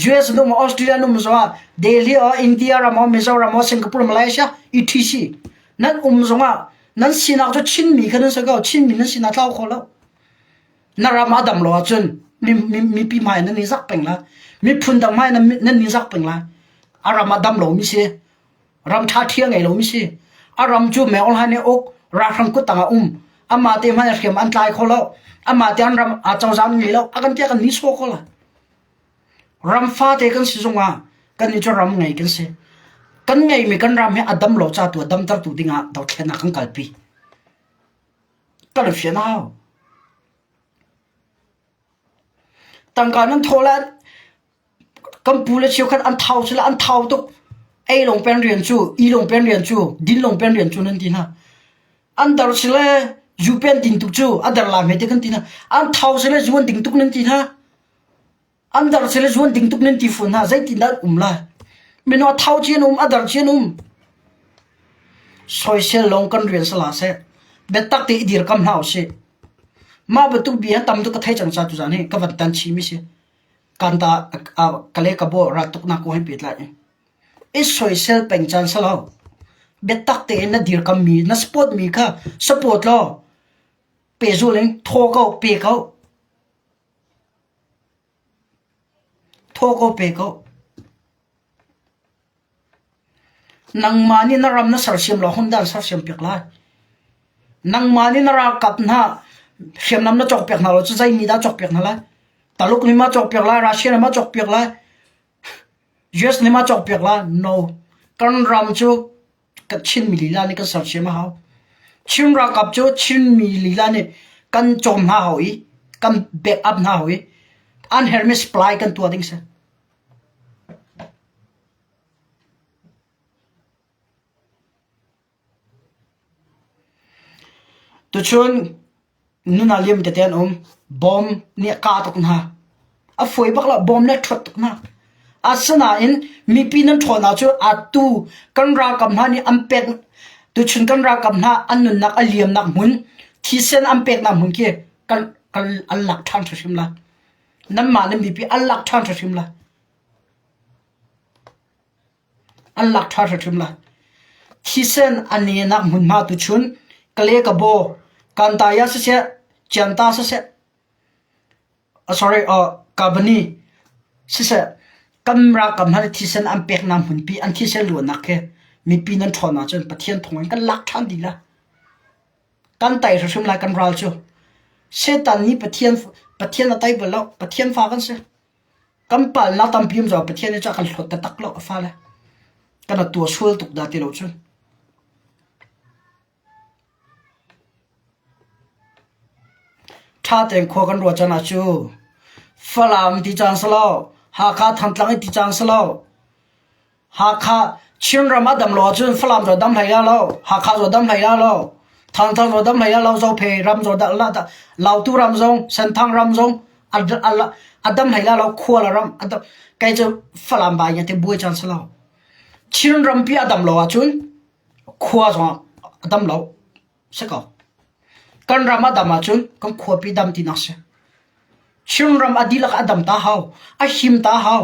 US na um Australia na um zongah Delhi ah India ram ah Mizoram ah Singapore Malaysia etc nan um zongah nan sinak cu Chinmi kha nan si ko Chinmi nan sinak tlau kho lo na ram a dam lo ahcun mipi hmai nan i zak peng la miphun dang hmai nan i zak peng la a ram a dam lomi si Ram ṭha ṭhia ngei lomi si. A ram cu meng nih uk ralhrang kut tangah um. Amah te hmanh hriam an tlai kho lo. Amah te an ram a cozah an ngei lo. A kan tiah kan ni sawh ko la. Ram fate kan si zongah kan nih cu ram ngei kan si. Kan ngeimi kan ram hi a dam lo ca tu a damtertu dingah dothlennak kan kalpi. Kan fian hau. Tangka nan thaw lai Kan pu le cheukhat an thau sila an thau tuk. Ei lawng pen rian cu, i lawng pen rian cu, din lawng pen rian cu nan ti hna. An dar sile zu pen din tuk cu a dar la hme te kan ti hna. An thau sile zu an ding tuk nan ti hna. An dar sile zu an ding tuk nan ti fawn hna. Zeitin dah um lai? Mino a thau ci an um, a dar ci an um. Soisel lawng kan rian sala seh. Biatak te i dirkam hna usih. Mah bantuk bia tam tuk ka thei cang ca tuzaan hi ka van tan chih mi si. Kan ta kale ka bo raltuknak kong he pehtlai in i soisel peng caan si lo. Biatak tein na dirkam mi, na support mi kha support law pehzul in thaw ko, pe ko. Thaw ko, pe ko. Nangmah nih na ram na sersiam lo ahun dah an sersiam piak lai? Nangmah nih na ralkap hna hriamnam na cawkpiak hna lo cu zei nih dah cawkpiak hna lai? Taluk nih ma cawkpiak lai? Russia nih ma cawkpiak lai? US nih ma cawkpiak lai? No. Kan ram cu Chinmi lila nih kan sersiam a hau. Chin ralkap cu Chinmi lila nih kan cawm hna hau i kan back up hna hau i an herhmi supply kan tuah ding si. Tuchun nuna liam tete an um. Bom nih a kah tuk hna. A fawi bak lo bom le ṭhuat tuk hna. Asinain mipi nan ṭhawn ahcun atu kan ralkap hna nih an pek tuchun kan ralkap hna an nunnak a liamnak hmun thisen an peknak hmun khi kan kan an lak ṭhan hrimhrim lai. Nanmah nan mipi an lak ṭhan hrimhrim lai. An lak ṭha hrimhrim lai. Thisen a nenak hmunhma tuchun Kale ka baw, Kantaya siseh, Cianta siseh, sorry, Kabani siseh, kan ralkap hna nih thisen an peknak hmunpi, an thisen luannak khi mipi nan ṭhawn ahcun Pathian thawng in kan lak ṭhan dih lai. Kan tei hrimhrim lai kan ral cu. Satan nih Pathian Pathian a tei bal lo. Pathian fa kan si. Kan palnak tampi um zong Pathian nih cun a kan hlawt taktak lo a fale. Kan a tua sual tuk dah ti lo cun. Ṭha tein khua kan ruah caan ah cu Falam ti caan si lo, Hakha Thantlang i ti caan si lo. Hakha Chinram a dam lo ahcun Falam cu a dam hlei lai lo, Hakha cu a dam hlei lai lo, Thantlang cu a dam hlei lai lo, Zophei ram cu Lautu ram zong, Senthang ram zong a dam hlei lai lo, khua le ram a dam. Kei cu Falam bai te buai caan si lo. Chin rampi a dam lo ahcun khua zong a dam lo. Si ko. Kan ram a dam ahcun kan khuapi dam tinak si. Chinram a dihlak a dam ta hau. A him ta hau.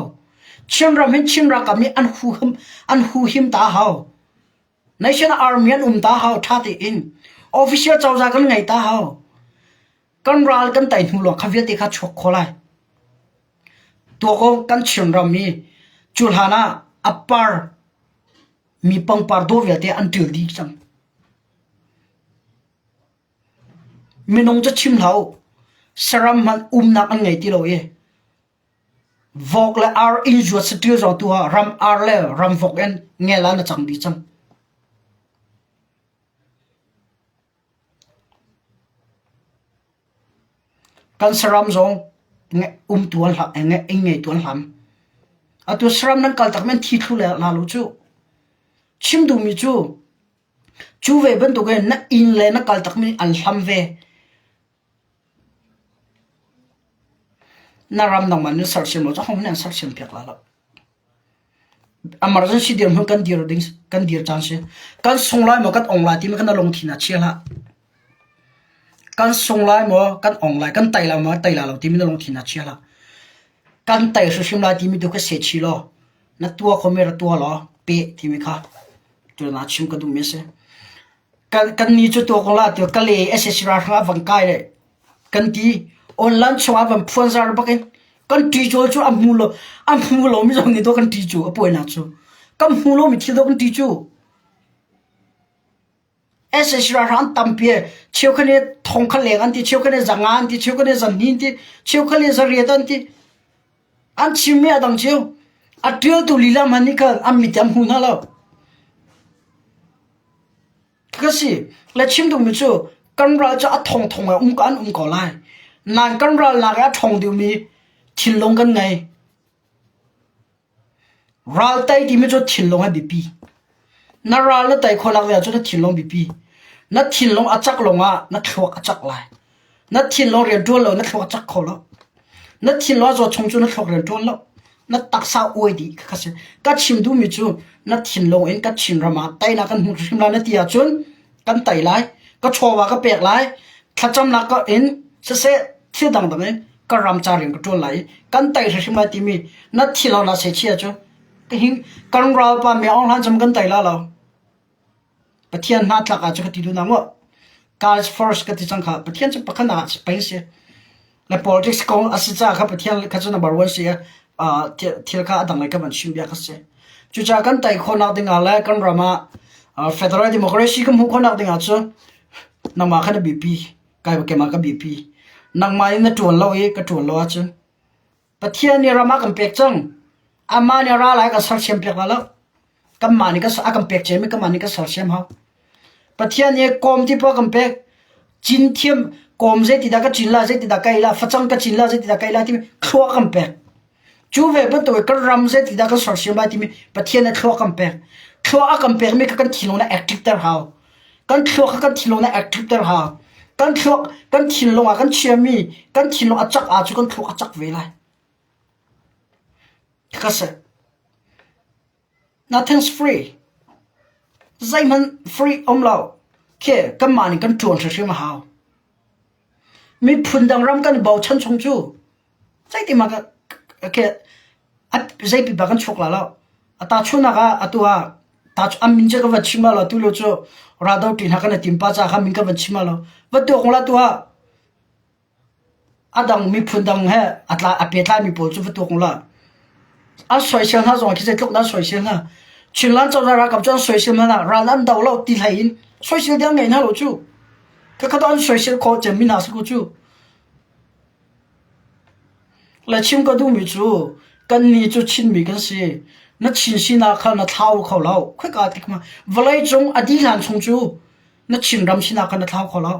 Chinram hin Chin ralkap nih an huham an huhim ta hau. National Army an um ta hau ṭha tein. Official cozah kan ngei ta hau. Kan ral kan tei hnu lawng kha vialte kha chuak kho lai. Tuako kan Chinram hi cu hlan ah a par mi pangpar dawh vialte an ṭil dih cang. Minung cu chim hlah u, saram hmanh umnak an ngei ti lo i vok le ar inn zuat saṭil zong tu ah ram ar le ram vok in ngel ah na cang dih cang. Kan saram zong umtu an inn ngeitu an hlam. Atu saram nan kal tak men thi thlu le la lo cu. Chim duhmi cu cu ve bantukin na inn le na kal takmi an hlam ve. Na ram nangmah nih sersiam lo cu ahohmanh nih an sersiam piak lai lo. Emergency dirhmun kan dir ding kan dir caan si. Kan sung lai maw kan ong lai timi kha na lungthin ah chia hlah. Kan sung lai maw kan ong lai kan tei lai maw tei lai lo timi na lungthin ah chia hlah. Kan tei hrimhrim lai timi tu kha se chih law na tuah khomi ra tuah law pe timi kha tu na chim ka duhmi a si. Kan kan ni cu tuah ko la tiah ka le SSC ralhrang ah van kai le kan ti online chungah van phuanzar bak in kan ṭi cawl cu a hmu lo a hmu lomi zong nih dawh kan ṭi cu a puainak cu kan hmu lomi thil dawh kan ṭi cu SSC ralhrang tampi cheukhat nih thong khat leng an ti cheukhat nih zanga an ti cheukhat nih zahnih an ti cheukhat nih zariat an ti an chimmi a dang cio a ṭialtu lila hmanh nih khan an mit an hmu hna lo Ka si. Le chim duhmi cu kan ral cu a thongthong ah um an um ko lai. Nain kan ralnak ah a ṭhawng deuhmi thinlung kan ngei. Ral tei timi cu thinlung a biapi. Na ral na tei khawh nak ding ahcun na thinlung biapi. Na thinlung a cak lawngah na thluak a cak lai. Na thinlung rianṭuan lo na thluak a cak kho lo. Na thinlung a zawt chung cu na thluak rianṭuan lo. Na taksa uai dih kha si. Ka chim duhmi cu na thinlung in ka Chinram ah teinak kan hmu hrim lai na ti ahcun kan tei lai. Ka chawva ka pek lai. Thlacamnak ka in siseh thil dangdang in ka ram ca rian ka ṭuan lai i kan tei hrimhrim lai timi na thilhau na sechia cu ka hing kan ralpa me Aung Hlan cam kan tei la lo. Pathian hna tlak ah cu ka ti duh na maw? God is first ka ti cang kha. Pathian cu pakhat ah pei si. Le politics kong a si caah kha Pathian kha cu number one si uh, thil kha a dang lei ka van chim bia kha si. Cucaah kan tei khawhnak ding ah le kan ram ah uh, federal democracy kan hmuh khawhnak ding ah cu nangmah kha na biapi kai keimah ka biapi nangmah in na ṭuan lo i ka ṭuan lo ahcun Pathian nih ram a kan pek cang. Amah nih ral ai kan sersiam piak la lo. Kanmah nih a kan pek ciami kanmah nih kan sersiam hau. Pathian nih kawm ti poah kan pek. Cin thiam kawm zeiti dah ka cin la zeiti dah ka ei la facang ka cin la zeiti dah ka ei la timi thlua kan pek. Cu ve bantuk kan ram zeiti dah kan sersiam lai timi Pathian nih thlua kan pek. Thlua a kan pekmi kha kan thinlung na active ter hau. Kan thluak kha kan thinlung na active ter hau. Kan thluak kan thinlung ah kan chiami kan thinlung a cak ah cu kan thluak a cak ve lai. Ka si. Nothing's free. Zeihmanh free um lo. Khi kanmah nih kan ṭuan hrimhrim a hau. Miphun dang ram kan i bochan chung cu zeitin mah khi zeipipa kan chuak lai lo. A tahchunhnak ah atu ah an min cu ka van chim lo tulio cu raldo ṭi hna kan i tim pah caah khan min ka van chim lo. Va tuak la tu ah A dang miphun dang he a tla a pehtlaimi pawl cu va tuak u law an soisel hna zong khi zeitluk dah an soisel hna. Chinland cozah ralkap cu an soisel hna ral an do lo ti hlei in soisel ding an ngei hna lo cu. Khakhat an soisel khawh cemmi hna si ko cu. Le chim ka duhmi cu kannih cu Chinmi kan si. Na Chin sinak kha na thlau kho lo. Khoika tik ma vawlei cung a dih hlan chung cu na Chinram sinak kha na thlau kho lo.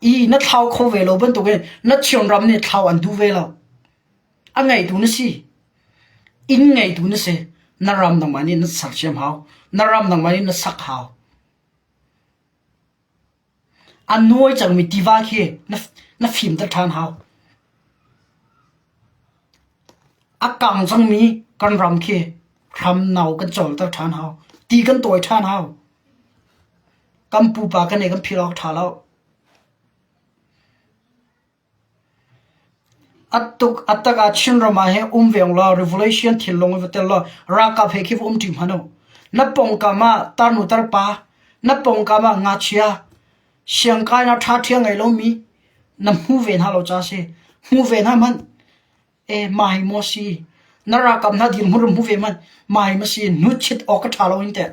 I na thlau kho ve lo bantukin na Chinram nih thlau an duh ve lo. A ngeitu na si. Inn ngeitu na si. Na ram nangmah nih na sersiam hau. Na ram nangmah nih na sak hau. A nuai cangmi tiva khi na, na fimter ṭhan hau. A kang cangmi kan ram khi hram no kan cawlter ṭhan hau. Ti kan tawi ṭhan hau. Kan pupa kan ei kan philh awk ṭha lo. A tuk a tak ah Chinram ah hin um ve ung law revolution thinlung in va tel law ralkap he khi va um ṭi hmanh u. Na pawngkam ah tarnu tarpa, na pawngkam ah ngakchia, siangkainak ṭha ṭhia ngei lomi na hmu ve hna lo ca si. Hmu ve hna hmanh. E mah hi maw si? Na ralkap hna dirhmun ram hmu ve hmanh. Mah hi maw si? Hnuchit awk a ṭha lo hin teh.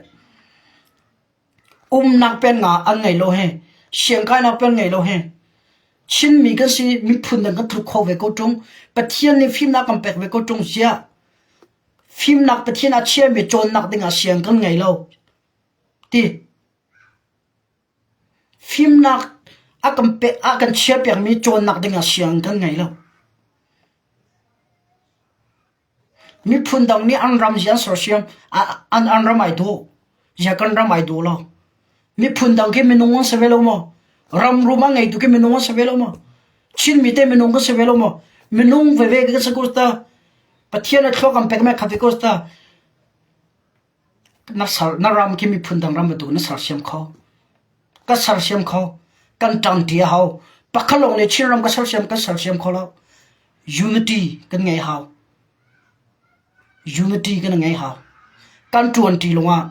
Umnak pennak an ngei lo hi, siangkainak pen ngei lo hi, Chinmi kan si, miphun dang kan tluk kho ve ko ṭung. Pathian nih fimnak kan pek ve ko ṭung ziah. Fimnak Pathian a chiami cawnnak dingah siang kan ngei lo. Ti. Fimnak a kan pe, a kan chiapiakmi cawnnak dingah siang kan ngei lo. Miphun dang nih an ram hi an sersiam, an an ram ai dawh. Ziah kan ram ai dawh lo. Miphun dang khi minung an si ve lo maw? Ram rum a ngeitu khi minung an si ve lo maw? Chinmi te minung kan si ve lo maw? Minung veve kan si ko ta. Pathian a thluak an pek me kha ve ko ta. Na sar na ram khi miphun dang ram bantuk na sersiam kho. Ka sersiam kho. Kan ṭangṭi a hau. Pakhat lawng nih Chinram ka sersiam kan sersiam kho lo. Unity kan ngei hau. Unity kan ngei hau. Kan ṭuanṭi lungah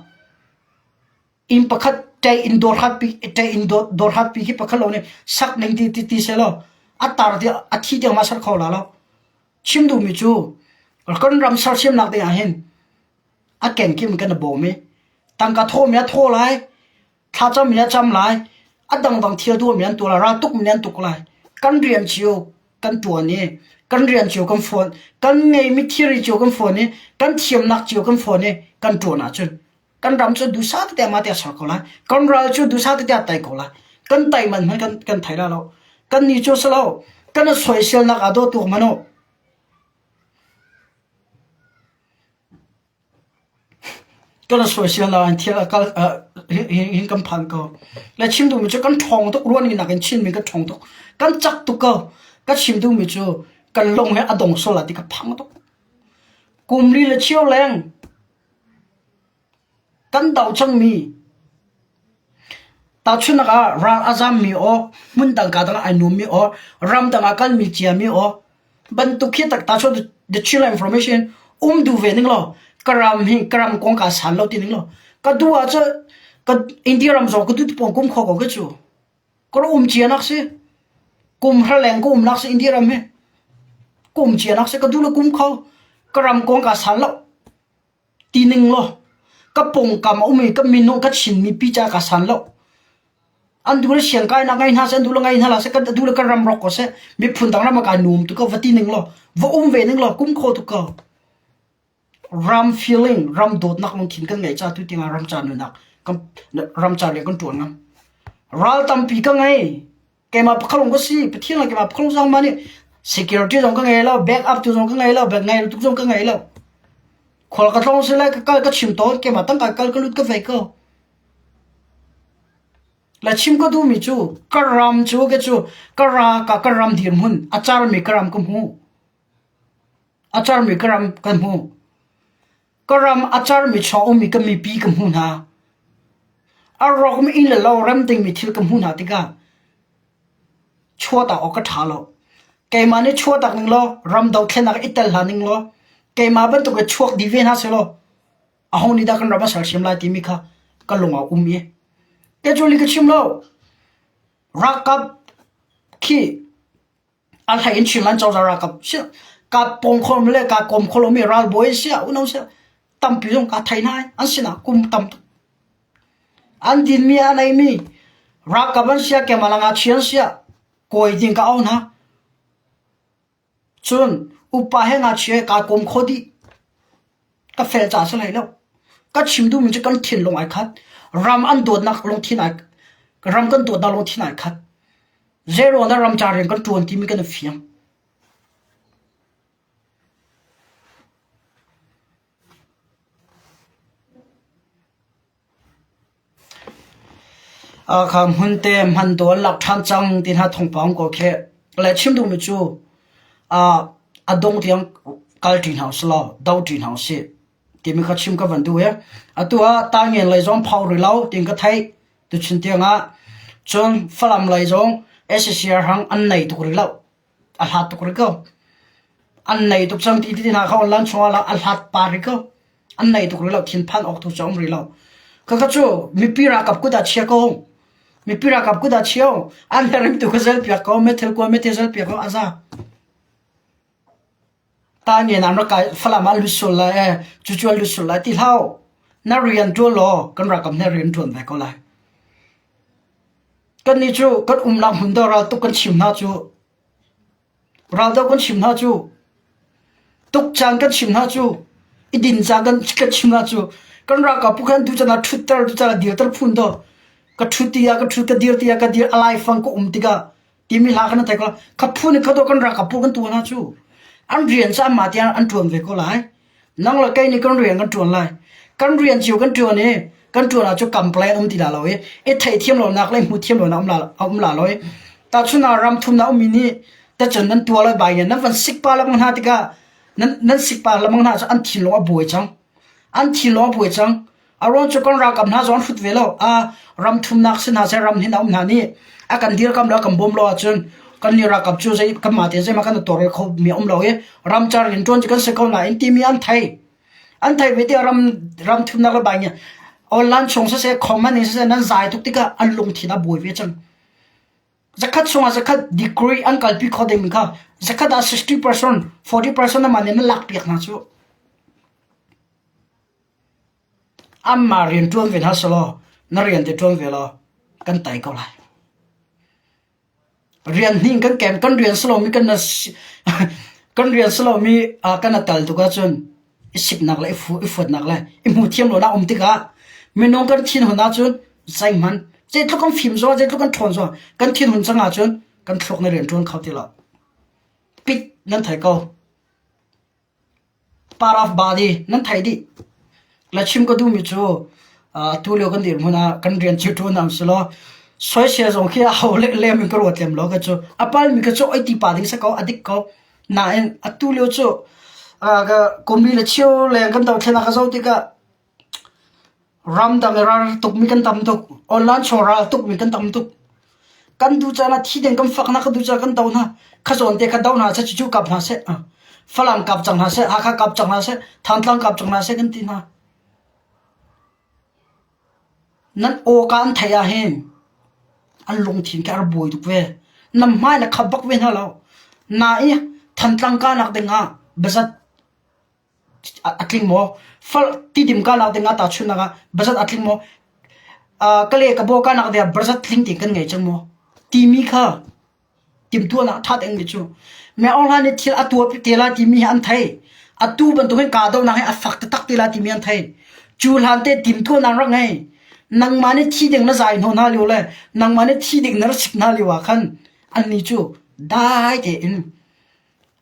inn pakhat ṭei in dawr hatpi ṭei in dawr hatpi khi pakhat lawng nih sak ning ti ti ti selaw a tar ti a thi tiang ma ser kho la lo. Chim duhmi cu kan ram sersiamnak ding ah hin a kenkim kan i bawm i tangka thawmi a thaw lai, thlacammi a cam lai, a dangdang thil tuahmi an tuah lai, raltukmi an tuk lai. Kan rian cio kan ṭuan i kan rian cio kan fawn, kan ngeimi thilri cio kan fawn i kan thiamnak cio kan fawn i kan ṭuan ahcun kan ram cu duhsah tete mah te a ser ko lai. Kan ral cu duhsah tete a tai ko lai. Kan tai man hmanh kan, kan thei lai lo. Kan ni cu si lo. Kan i soiselnak aa dawh tuk hmanh u. Kan soisel nain thil a kal hin kan phan ko. Le chim duhmi cu kan ṭhawng tuk ruahning nakin Chinmi kan ṭhawng tuk. Kan cak tuk ko. Ka chim duhmi cu kan lung hi a dong sual lai ti ka phang tuk. Kum li le cheu leng Kan do cangmi tahchunhnak ah ral a zammi aw, hmundang kaa dang ah ai nuammi aw, ramdang ah kalmi ciami aw bantuk khi tak tahchunh the Chinland information um duh ve ning law ka ram hi ka ram kong kaa san lo ti ning law ka duh ahcun ka India ram zong ka duh pawng kum kho ko ka cu. Ka rak um cia nak si. Kum hra leng ka um nak si India ram hi. Ka um cia nak si ka duh le kum kho. Ka ram kong kaa san lo. Ti ning law ka pawngkam a um i ka minung ka Chin mipi ca ka san lo. An duh le siangkainak ngei hna seh, an duh le ngei hna hlah seh, kan duh le kan ram rawk ko seh, miphun dang ram ah kai nuam tuk ko, va ti ning law, va um ve ning law, kum kho tuk ko. Ram feeling, ram dawtnak lungthin kan ngeih ca tu tiangah ram ca nunnak, kan, ram ca rian kan ṭuan ngam. Ral tampi ka ngei. Keimah pakhalung ka si Pathian le keimah pakhalung zong mah nih security zong ka ngei lo back up tu zong ka ngei lo back ngei tuk zong ka ngei lo khual ka tlong si lai ka kal ka chim tawn keimah tangka kal ka lut ka vei ko la chim ka duhmi cu ka ram cu ke cu ka ra ka ka ram dirhmun a carmi ka ram ka hmu. A carmi ka ram kan hmu. Ka ram a carmi chung ummi ka mipi ka hmu hna. A rawkmi inn le lo rem dingmi thil ka hmuh hna tikah chuahtak awk ka ṭha lo. Keimah nih chuahtak ning law ram dothlennak i tel hlah ning law keimah bantuk in chuak dih ve hna sehlaw aho nih dah kan ram a sersiam lai timi kha ka lung ah um i kei cu li ka chim lo. Ralkap khi A hlei in Chinland cozah ralkap kaa pawng kho le kaa kawm kho lomi ralbawi siah unau siah tampi zong kaa thei hna i an sinah kum tam tuk. An dinmi an eimi ralkap an siah keimah le ngakchia an siah kawi ding ka auh hna. Cun upa he ngakchia he kaa kawm kho dih. Ka fel caah si hlei lo. Ka chim duhmi cu kan thinlung ai khat. Ram an dawtnak lungthin ai ram kan dawtnak lungthin ai khat. Zero na ram ca rian kan ṭuan timi kan i fiang. Kha hmunte hman tu an lak ṭhan cang ti hna thawngpang ko khi. Le chim duhmi cu a dong tiang kal ṭi hna usih law do ṭi hna usih timi kha chim ka van duh i atu ah Taingen lei zong phau rih lo tiin ka theih. Tuchun tiangah cun Falam lei zong SCR hang an nei tuk rih lo. A hlat tuk rih ko. An nei tuk cang ti ti hna kha online chungah a hlat pa rih ko. An nei tuk rih lo thinphan awk tu cu um rih lo. Khakha cu mipi ralkap kut ah chia ko. Mipi ralkap kut ah chia an herim tu kha zel piak ko methil kuan methil zel piak ko aza. Ta ngen an rak kai falam ah lut sul lai e cu cu lut sul lai ti hlau. Na rian ṭuan law kan ralkap nih rian ṭuan ve ko lai. Kannih cu kan umnak hmun dawr ah tuk kan chim hna cu raldoh kan chim hna cu tuk caan kan chim hna cu i din caan kan kan chim hna cu kan ralkap pu khan tu caan ah ṭhutter tu caan ah dirter phun dawh ka ṭhut ti ah ka ṭhut ka dir ti ah ka dir a laifang ka um tikah timi hla kan thei ko kha phun kha dawh kan ralkap pu kan tuan hna cu an rian cu anmah tiang an ṭuan ve ko lai Nang le kei nih kan rian kan ṭuan lai. Kan rian cio kan ṭuan i kan ṭuan ahcun complain um ti la lo i i theihthiam lonak le hmuh thiam lonak um la um la lo i tahchun ah ram thumnak ummi nih tacun nan tua lai bai nan van sik pa lengmang hna tikah nan nan sik pa lengmang hna cu an thinlung a buai cang. An thinlung a buai cang. A ruang cu kan ralkap hna zong an hrut ve lo. A ram thumnak si hna seh ram hin a um hna nih a kan dirkam lo a kan bawm lo ahcun kan nih ralkap cu zei kanmah tein zeihmanh kan tawlrel kho mi a um lo i ramcar in ṭuan cu kan si ko nain timi an thei. An thei ve tiah ram ram thumnak le bai online chung siseh comment in siseh nan zai tuk tikah an lungthin a buai ve cang. Zakhat chungah zakhat degree an kalpi kho dingmi kha zakhat ah 60% 40% amah nih nan lak piak hna cu. Anmah rian ṭuan ve hna sehlaw na rian te ṭuan ve law kan tai ko lai. Rian hning kan kem kan rian si lomi kan kan rian si lomi kan a tal tuk ahcun i siknak le i fu i fuatnak le i hmuh thiam lonak um tikah minung kan thinhun ahcun zeihmanh zeitluk kan fim zong zeitluk kan ṭhawn zong kan thinhun cang ahcun kan thluak nih rian ṭuan kho ti lo. Pit nan thei ko. Part of body nan theih dih. La chim ka duhmi cu atu lio kan dirhmun ah kan rian cu ṭuan am si law soisel zong khi aho le lem in ka ruat lem lo ka cu a palmi ka cu oi ti pa ding si ko a dik ko nain atu lio cu ka kumli le cheu leng kan dothlen ah ka zoh tikah Ramdang i ral tukmi kan tam tuk. Online chung ral tukmi kan tam tuk. Kan duh caan ah thi ding kan fak hna, kan duh caan kan do hna. Kha zawn te kha do hna seh, cucu kap hna seh. Falam kap cang hna seh, Hakha kap cang hna seh, Thantlang kap cang hna seh kan ti hna. Nan aw ka an theih ah hin an lungthin khi a rak buai tuk ve. Nam hmai na khap bak ve hna lo. Na i Thantlang ka nak ding ah bazat a tling maw? Fal tidim ka lak ding ah tahchunhnak ah bazat a tling maw? Kale ka baw ka lak ding ah bazat tling ti kan ngei cang maw? Timi kha timhtuahnak ṭha ding mi cu me online nih thil a tuah te lai timi hi an thei. Atu bantuk hin kahdohnak hi a fak taktak te lai timi an thei. Cu hlan te timhtuahnak rak ngei. Nangmah nih thi ding na zai hnawh hna lio le nangmah nih thi ding na rak sik hna lio ah khan annih cu dai tein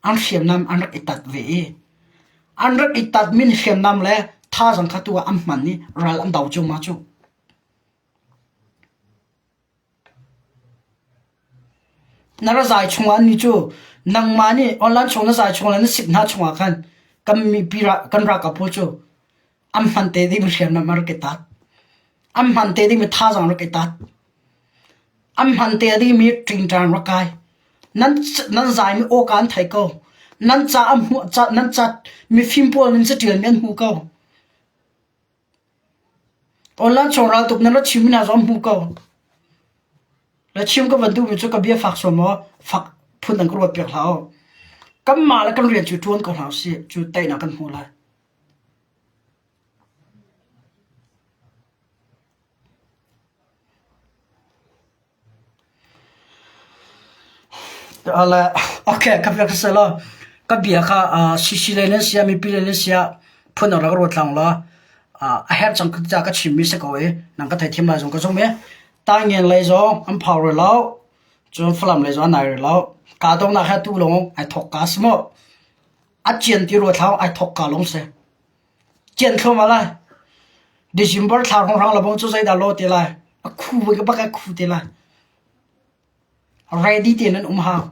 an hriamnam an rak i tat ve i an rak i tatmi hriamnam le thazaang kha tu ah an hman i ral an do cuahmah cu. Na razai chungah annih cu Nangmah nih online chung na zai chung le na sik hna chungah khan kan mipi kan ralkap pawl cu an hman te ding hriamnam an rak i tat. An hman te dingmi thazaang rak i tat. An hman te dingmi ṭingṭang rak kai. Nan nan zaimi awka an thei ko. Nan ca an hmuh ca nan ca mifim pawl nan caṭialmi an hmu ko. Online chung raltuk nan ra chimmi hna zong an hmu ko. La chim ka van duhmi cu ka bia fak sual maw fak phun an ka ruat piak hlah u. Kanmah le kan rian cu ṭuan ko hna usih cu teinak kan hmu lai. Okay, ka bia ka law ka bia kha CC lei nan sia mipi lei nan sia phun rak ruat hlang law a herh cang ca ka chimmi si ko i nang ka theithiam lai zong ka zum i Taingen lei zong an phau rih lo cun Falam lei zong an nai rih lo kaa donghnak he tu lawng ai thawk ka si mu a cian ti rua thlau ai thawk ka lawng si Cian thluahmah lai. December thla hrawnghrang lebang cu zeidah law ti lai. A khu bak bak a khu ti lai. Ready tein an um hau.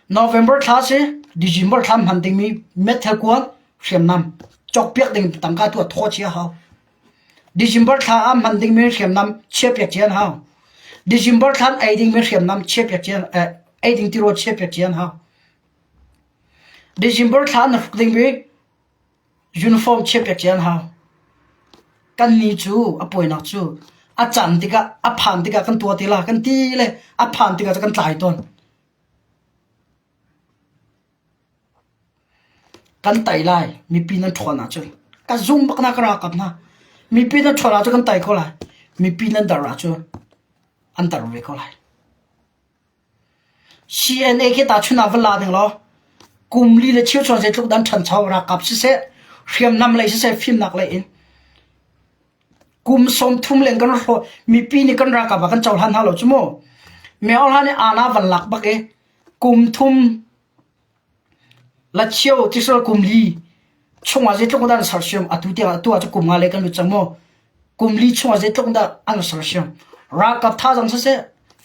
November thla si December thla hman dingmi methel kuan hriamnam cawkpiak ding tangka tu a thaw chia hau. December thla ah hman dingmi hriamnam chiahpiak chia an hau. December thla ei dingmi hriamnam chiahpiak chia eh, ei ding tirawl chiahpiak chia an hau. December thla na hruk dingmi uniform chiahpiak cia an hau. Kannih cu a puainak cu a can tikah a phan tikah kan tuah te la kan ti le a phan tikah cu kan tlai tawn. Kan tai lai mipi nan ṭhawn ahcun ka zum bak na ka ralkap hna mipi nan ṭhawn ahcun kan tai ko lai mipi nan dar ahcun an dar ve ko lai. CNA khi tahchunh ah va la ning law kum li le cheu chuan zeitluk dah an ṭhancho ralkap siseh hriamnam lei siseh fimnak lei in kum 30 leng kan hrawh mipi nih kan ralkap ah kan cohlan hna lo cu mu. Myo Hla nih aana van lak bak i kum thum Lachio tisor kum li chungah zeitluk dah an sersiam atu tiang atu ah cu kum nga lei kan lut cang mu. Kum li chungah zeitluk dah an sersiam. Ralkap thazaang siseh,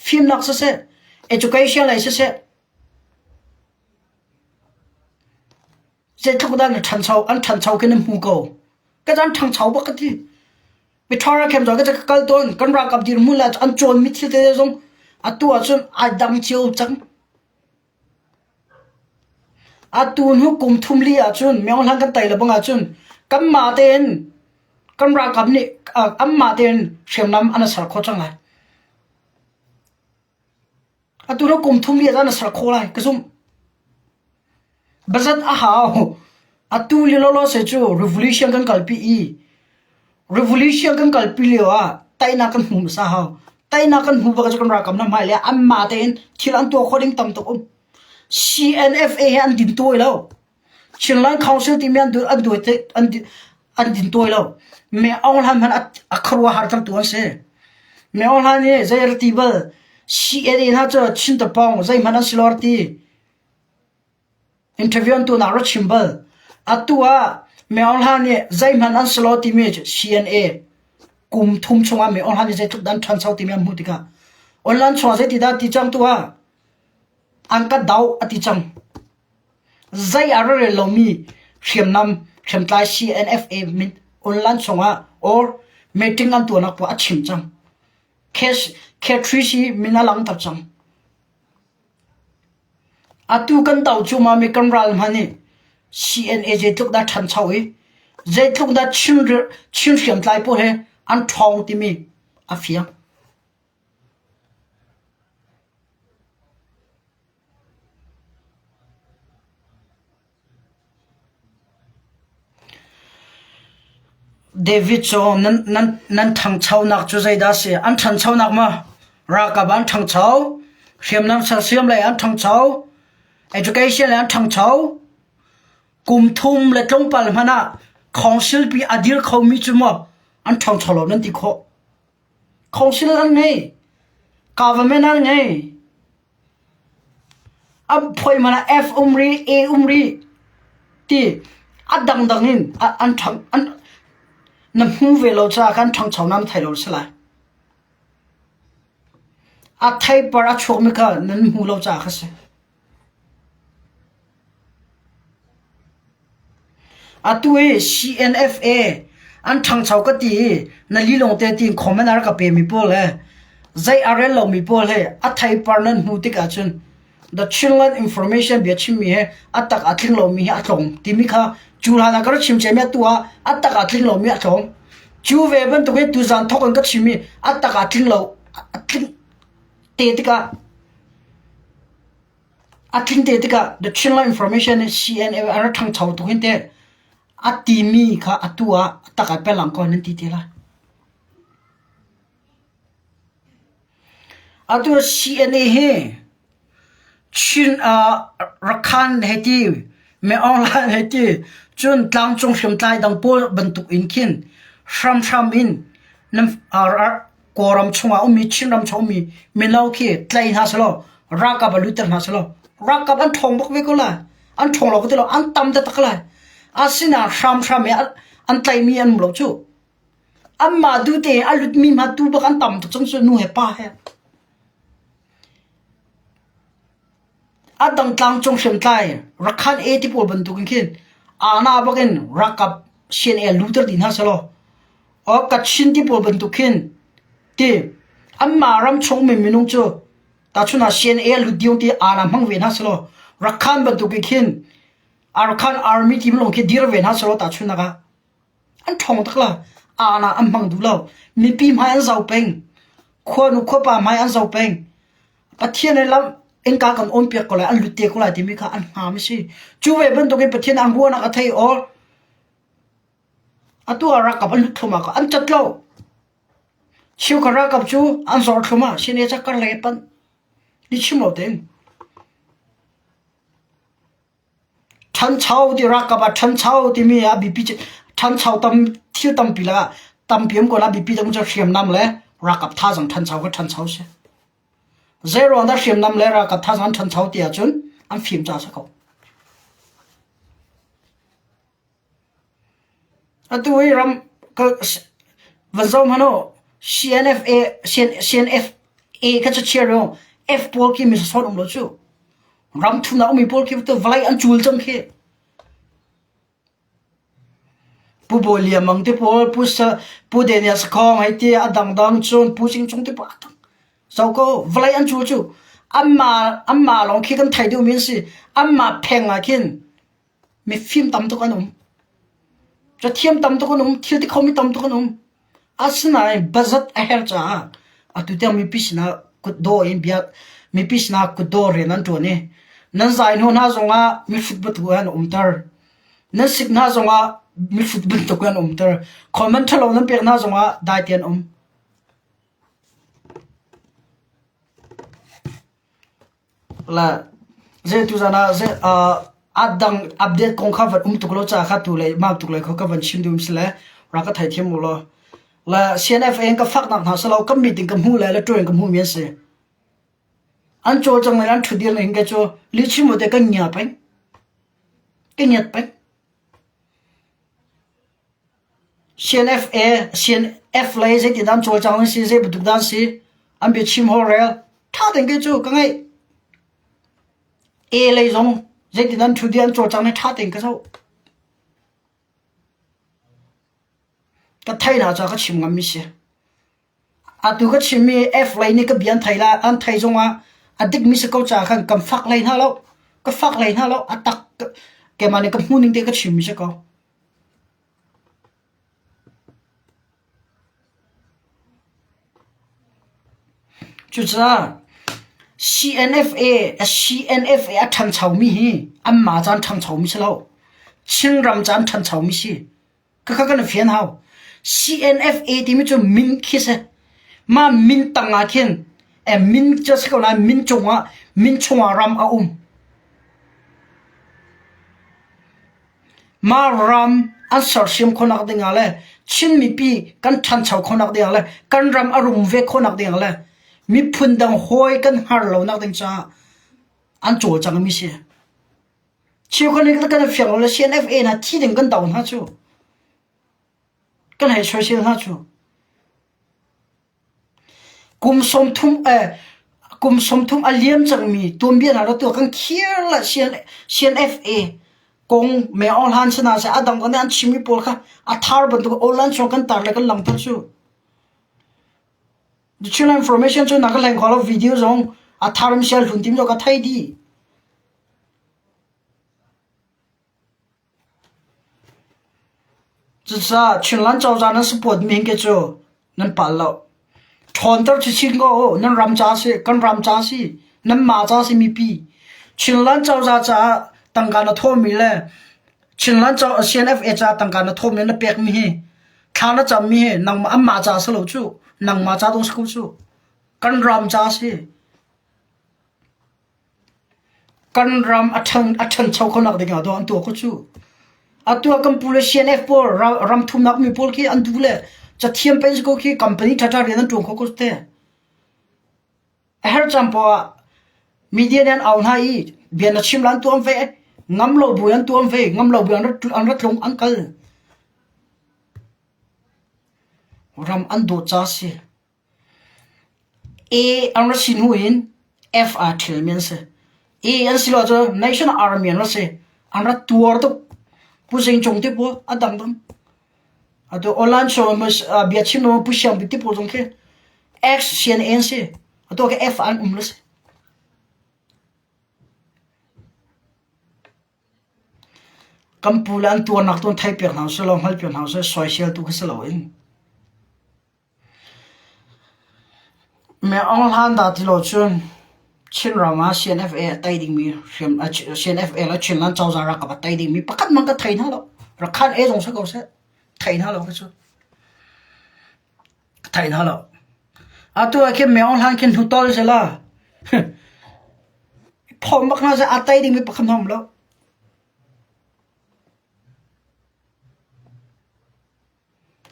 fimnak siseh, education lei siseh, zeitluk dah an ṭhancho an ṭhancho khi nan hmu ko. Ka an ṭhangcho bak ka ti. Miṭha khem zong ka kal tawn kan ralkap dirhmun le an cawnmi thil tete zong atu ahcun ai dang cio cang. Atu hnu kum thum li ahcun myohlang kan tei le bang ahcun kanmah tein kan ralkap nih anmah tein hriamnam an ser khawh cang lai. Atu hnu kum thum li ah an ser khawh lai ka zumh. Bazat a hau. Atu li lawlaw se cu revolution kan kalpi i Revolution kan kalpi lio ah teinak kan hmu hmasa hau. Teinak kan hmu bak cu kan ralkap hna hmai le anmah tein thil an tuah khawh ding tam tuk um. CNFA he an din tawi lo. Chinland Council timi an an duai an an din tawi lo. Me Aung Hlan hmanh a khuaruahhar tertu an si. Me Aung Hlan hi zei a ti bal CNA hna cu Chin tapawng zeihmanh an si lo ti. Interview an tuahnak rak chim bal. Atu ah Myo Aung Hla nih zeihmanh an si lo timi cu CNA kum thum chungah Myo Aung Hla nih zeitluk dah an ṭhancho timi an hmuh tikah online chungah zeiti dah ti cang tu ah an ka doh a ti cang. Zei a ra rel lomi hriamnam hriamtlai CNFA min online chungah or meeting an tuahnak poah a chim cang. K3C min a langhter cang. Atu kan do cuahmah mi kan ral hna nih CNA zeitluk dah ṭhancho i zeitluk dah Chin hriamtlai pawl he an ṭhawng timi a fiang. David cu nan ṭhangchonak cu zeidah a si? An ṭhanchonak maw? Ralkap an ṭhangcho, hriamnam sersiam lei an ṭhangcho, education lei an ṭhangcho. Kum thum le tlawmpal hmanh ah council pi a dir khomi cu maw an ṭhangcho lo nan ti khawh. Council an ngei, government an ngei. A phuai hmanh ah F um rih, A um rih ti a dangdang in an ṭhang an na hmu ve lo caah khan ṭhangcho nan thei lo si lai. A theipar a chuakmi kha nan hmu lo caah kha si. Atu i CNFA an ṭhangcho ka ti i na lilawng te tiin comment a rak ka pemi pawl he zei a rel lomi pawl he a theipar nan hmuh tik ahcun The Chinland Information bia chimmi he a tak a tling lomi hi a tlawm timi kha cu hlan ah ka rak chim ciami atu ah a tak a tling lomi a tlawm. Cu ve bantuk in tuzaan thawk in ka chimmi a tak a tling lo a tling te tikah A tling te tikah The Chinland Information nih CNA a rak ṭhangcho tuk hin teh a timi kha atu ah a tak ah pelang ko nan ti te lai. Atu CNA hi Chin uh, Rakhan he ti me online he ti cun tlangcung hriamtlai dang pawl bantuk in khin hramhram in nan uh, Kawlram chungah ummi Chinram chung ummi mino khi tlai hna selaw ralkap ah lutter hna selaw ralkap an ṭhawng bak ve ko lai. An ṭhawng lo ka ti lo, an tam taktak lai. Asinain hramhram i an tlaimi an um lo cu. Anmah duh tein a lutmi hna tu bak an tam tuk cang cu nu he pa he. A dang tlangcung hriamtlai Rakhan A ti pawl bantukin khin ana bakin ralkap CNA lutter dih hna selaw aw Kachin ti pawl bantuk khin ti anmah ram chung mi minung cu tahchun ah CNA lut ding ti ana hmang ve hna selaw Rakhan bantukin khin Arkhan Army ti lawng khi dir ve hna selaw tahchun ah An ṭhawng tak la. Aa an hmang duh lo. Mipi hmai an zoh peng. Khuanu khuapa hmai an zoh peng. Pathian he lam innka kan on piak ko lai, an lut te ko lai timi kha an hngam a si. Cu ve bantukin Pathian an ruahnak a thei or atu ah ralkap an lut thluahmah ko. An cat lo. Cheukhat ralkap cu an zor thluahmah. Sine ca kar lei panh. Ni chim lo tein. Ṭhancho ti ralkap ah ṭhancho timi a biapi ṭhancho tam thil tampi lakah tampi um ko la biapi deuh cu hriamnam le ralkap thazaang ṭhancho kha ṭhancho si. Zeiruang dah hriamnam le ralkap thazaang an ṭhancho ti ahcun an fim caah a si ko. Atu hi ram van zoh hmanh u CNFA CNFA kha cachiar u F pawl khi mi sawsawt um lo cu. Ram thumnak ummi pawl khi vawlei an cul cang khi. Pu Bawi Lian Mang te pawl, Pu Sa, Pu Daniel Sakhong hei ti a dangdang cun Pu Sing Cung te pawl a dang. So ko vawlei an cul cu. Anmah anmah lawng khi kan thei duhmi an si. Anmah pheng ah khin Mifim tam tuk an um. Cathiam tam tuk an um. Thil ti khomi tam tuk an um. Asinain bazat a herh caah atu tiang mipi sinah kutdawh in bia mipi sinah kutdawh rian an ṭuan i nan zai hnu hna zongah mihrut bantuk an umter. Nan sik hna zongah mihrut bantuk an umter. Comment ṭhalo nan pek hna zongah dai te an um. La zei tuzan ah zei uh, dang update kong kha van um tuk lo ca kha tu le mau tuk le kho ka van chim dum si le ra ka thei thiam mu lo la CNFA in ka fak nak hna salo ka meeting ka hmu le le tuin ka hmu mi an si an chawl chang le an thudir ning ke chu li chim te kan nya peng ka nyat peng CNFA, CNF lei zeitin an cawlcang an si, zei bantuk dah an si, an biachim holhrel ṭha tein kei cu ka ngaih. A lei zong zeitin an ṭhut i an cawlcang hi ṭha tein ka zoh. Ka theihnak caah ka chim ngammi si. Atu ka chimmi F lei nih ka bia an thei lai, an thei zongah a dikmi si ko caah khan kan fak hlei hna lo. Ka fak hlei hna lo. A tak keimah nih ka hmuh ning te ka chimmi si ko. Cucaah CNFA, CNFA a ṭhanchomi hi anmah ca an ṭhangchomi si lo. Chinram ca an ṭhanchomi si. Khakha kan i fian hau. CNFA timi cu min khi si. Mah min tang ah khin eh, min cu si ko lai min cungah min chungah ram a um. Mah ram an sersiam khawhnak dingah le Chin mipi kan ṭhancho khawhnak dingah le kan ram a rum ve khawhnak dingah le miphun dang hawi kan hngar lonak ding caah an cawlcangmi si. Cheukhat nih kan fiang lo le CNFA hna thi ding kan do hna cu. Kan hei soisel hna cu. Kum 30 eh kum 30 a liam cangmi tuanbia hna ro tu kan khir la CNFA. Kong me Aung Hlan sinah seh a dang nih an chimmi pawl kha a thar bantuk online chung kan tar le kan langhter cu. The Chinland information cu na ka hleng kho lo video zong a thar mi sial hlun tim ka thei dih. Cucaah Chinland cozah nan support mi ke cu nan pal lo. Ṭhawnter chinchin ko u. Nan ram ca si, kan ram ca si, nanmah ca si mipi. Chinland cozah caah tangka na thawhmi le Chinland co CNFA caah tangka na thawhmi na pekmi hi thla na cammi hi nangmah anmah ca si lo cu. Nangmah ca dong si ko cu. Kan ram ca si. Kan ram a ṭhan a ṭhancho khonak ding ah dawh an tuah ko cu. Atu ah kan pu le CNF pawl ram thumnak mi pawl khi an duh le cathiam peng si ko khi company ṭhaṭha rian an ṭuan kho ko te. A herh caan poah ah media nih an au hna i bia na chim la an tuam ve, ngam lo bu an tuam ve, ngam lo bu an rat an rat tlung an kal. Ram an dawt ca si. A an rak si hnu in F aa ṭhialmi an si. A an si lo ahcun National Army an rak si. An rak tuar tuk. Pu Zing Cung te pawl a dangdang. Atu online show bia chim lo Pu Siang Bik te pawl zong khi X CNA an si. Atu khi F an um lo si. Kan pu le an tuarnak tu an theih piak hna usih law hngalh piak hna usih soisel tu khi si loin. Aung Hlan dah ti lo cun Chinram ah CNFA a tei dingmi hriam CNFA le Chinland cozah ralkap a tei dingmi pakhat hmanh ka thei hna lo. Rakhan e zong si ko seh. Thei hna lo ka cu. Ka thei hna lo. Atu ah khin Aung Hlan khin hnutol sila. Phom bak hna seh a tei dingmi pakhat hmanh um lo.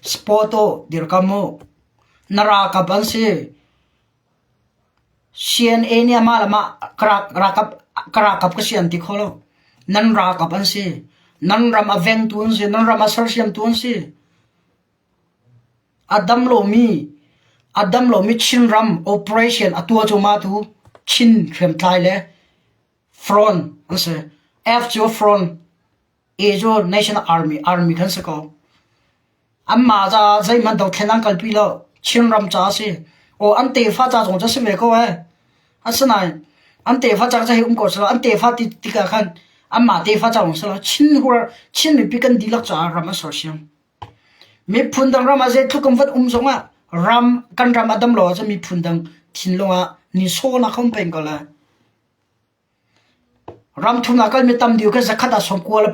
Sport u, dirkam u. Na ralkap an si. CNA nih amah le mah ka ralkap ka ralkap ka si an ti kho lo. Nan ralkap an si. Nan ram a vengtu an si. Nan ram a sersiamtu an si. A dam lomi a dam lomi Chinram operation a tuah cuahmah tu Chin hriamtlai le front an si. F cu front A cu National Army, Army kan si ko. Anmah caah zeihmanh dothlen an kalpi lo. Chinram ca a si. Aw an tefa ca zong cu a si ve ko eh. Asinain an tefa ca cu hei um ko selaw an tefa ti tikah khan anmah tefa ca zong si lo. Chin hur Chin mipi kan dihlak caah ram a sersiam. Miphun dang ram ah zeitluk kan van um zongah ram kan ram a dam lo ahcun miphun dang thinlung ah nisawnak a um peng ko lai. Ram thumnak kalmi tam deuh kha zakhat ah sawmkua le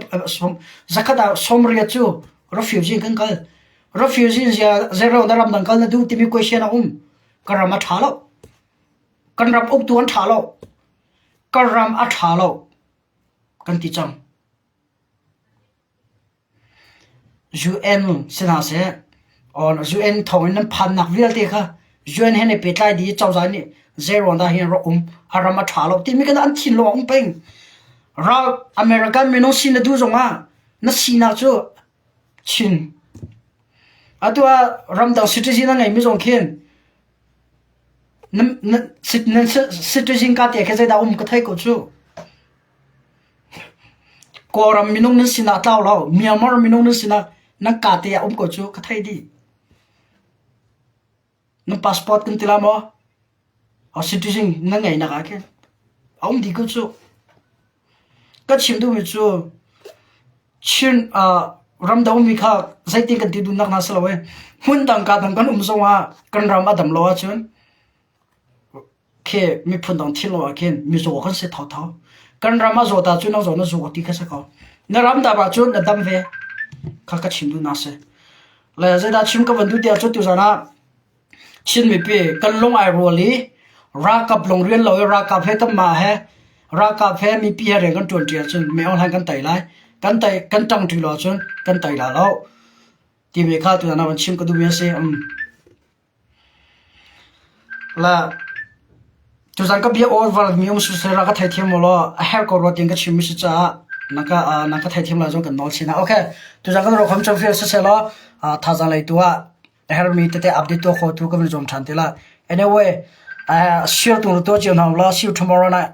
zakhat ah sawmriat cu refugee kan kal. Refugee zia zeiro na ramdang kal na duh timi question a um. Ka ram a ṭha lo. Kan ram uktu an ṭha lo. Ka ram a ṭha lo kan ti cang. UN si hna seh, UN thawngin nan phannak vialte kha UN he nan i pehtlai dih i cozah nih zeiruang dah hi an rak um, a ram a ṭha lo timi kha an thinlung a um peng. Ral American minung si na duh zongah na sinak cu Chin. Atu ah ramdang citizen a ngeimi zong khin nan citizen ka te khi zeidah um ka thei ko cu. Kawlram minung nan sinah tlau lo, Myanmar minung nan sinah nan kaa te ah um ko cu ka thei dih. Nan passport kan ti la maw? A citizen nan ngeihnak ah khin a um dih ko cu. Ka chim duhmi cu Chin uh, ramdang mi kha zeitin kan ti duhnak hna si lo i hmun dang ka dang kan um zongah kan ram a dam lo ahcun Khi miphun dang thinlung ah khin mizaw kan si thotho. Kan ram a zawt ahcun nang zaw na zaw ti kha si ko. Na ram dam ahcun na dam ve. Kha ka chim duhnak si. Le zeidah chim ka van duh tiah cun tuzan ah Chin mipi kan lung ai rual i ralkap lung rian lo i ralkap he kanmah he ralkap he mipi he rian kan ṭuan ṭi ahcun Mei Aung Hlaing kan tei lai. Kan tei kan ṭang ṭi lo ahcun kan tei la lo. Timi kha tuzan ah van chim ka duhmi a si. Um. Tuzan ka bia aw mi um siseh rak ka theithiam ulaw a herh ko rua tiin ka chimmi si caah na ka na ka theithiam lai zong kan nawl chin. Okay, tuzan kan ruakham cu feel siseh law thazaang lei tu ah a herhmi tete update tuah kho tu ka van zuam ṭhan te lai. Anyway, share tu tuah cio hna ulaw see you tomorrow night.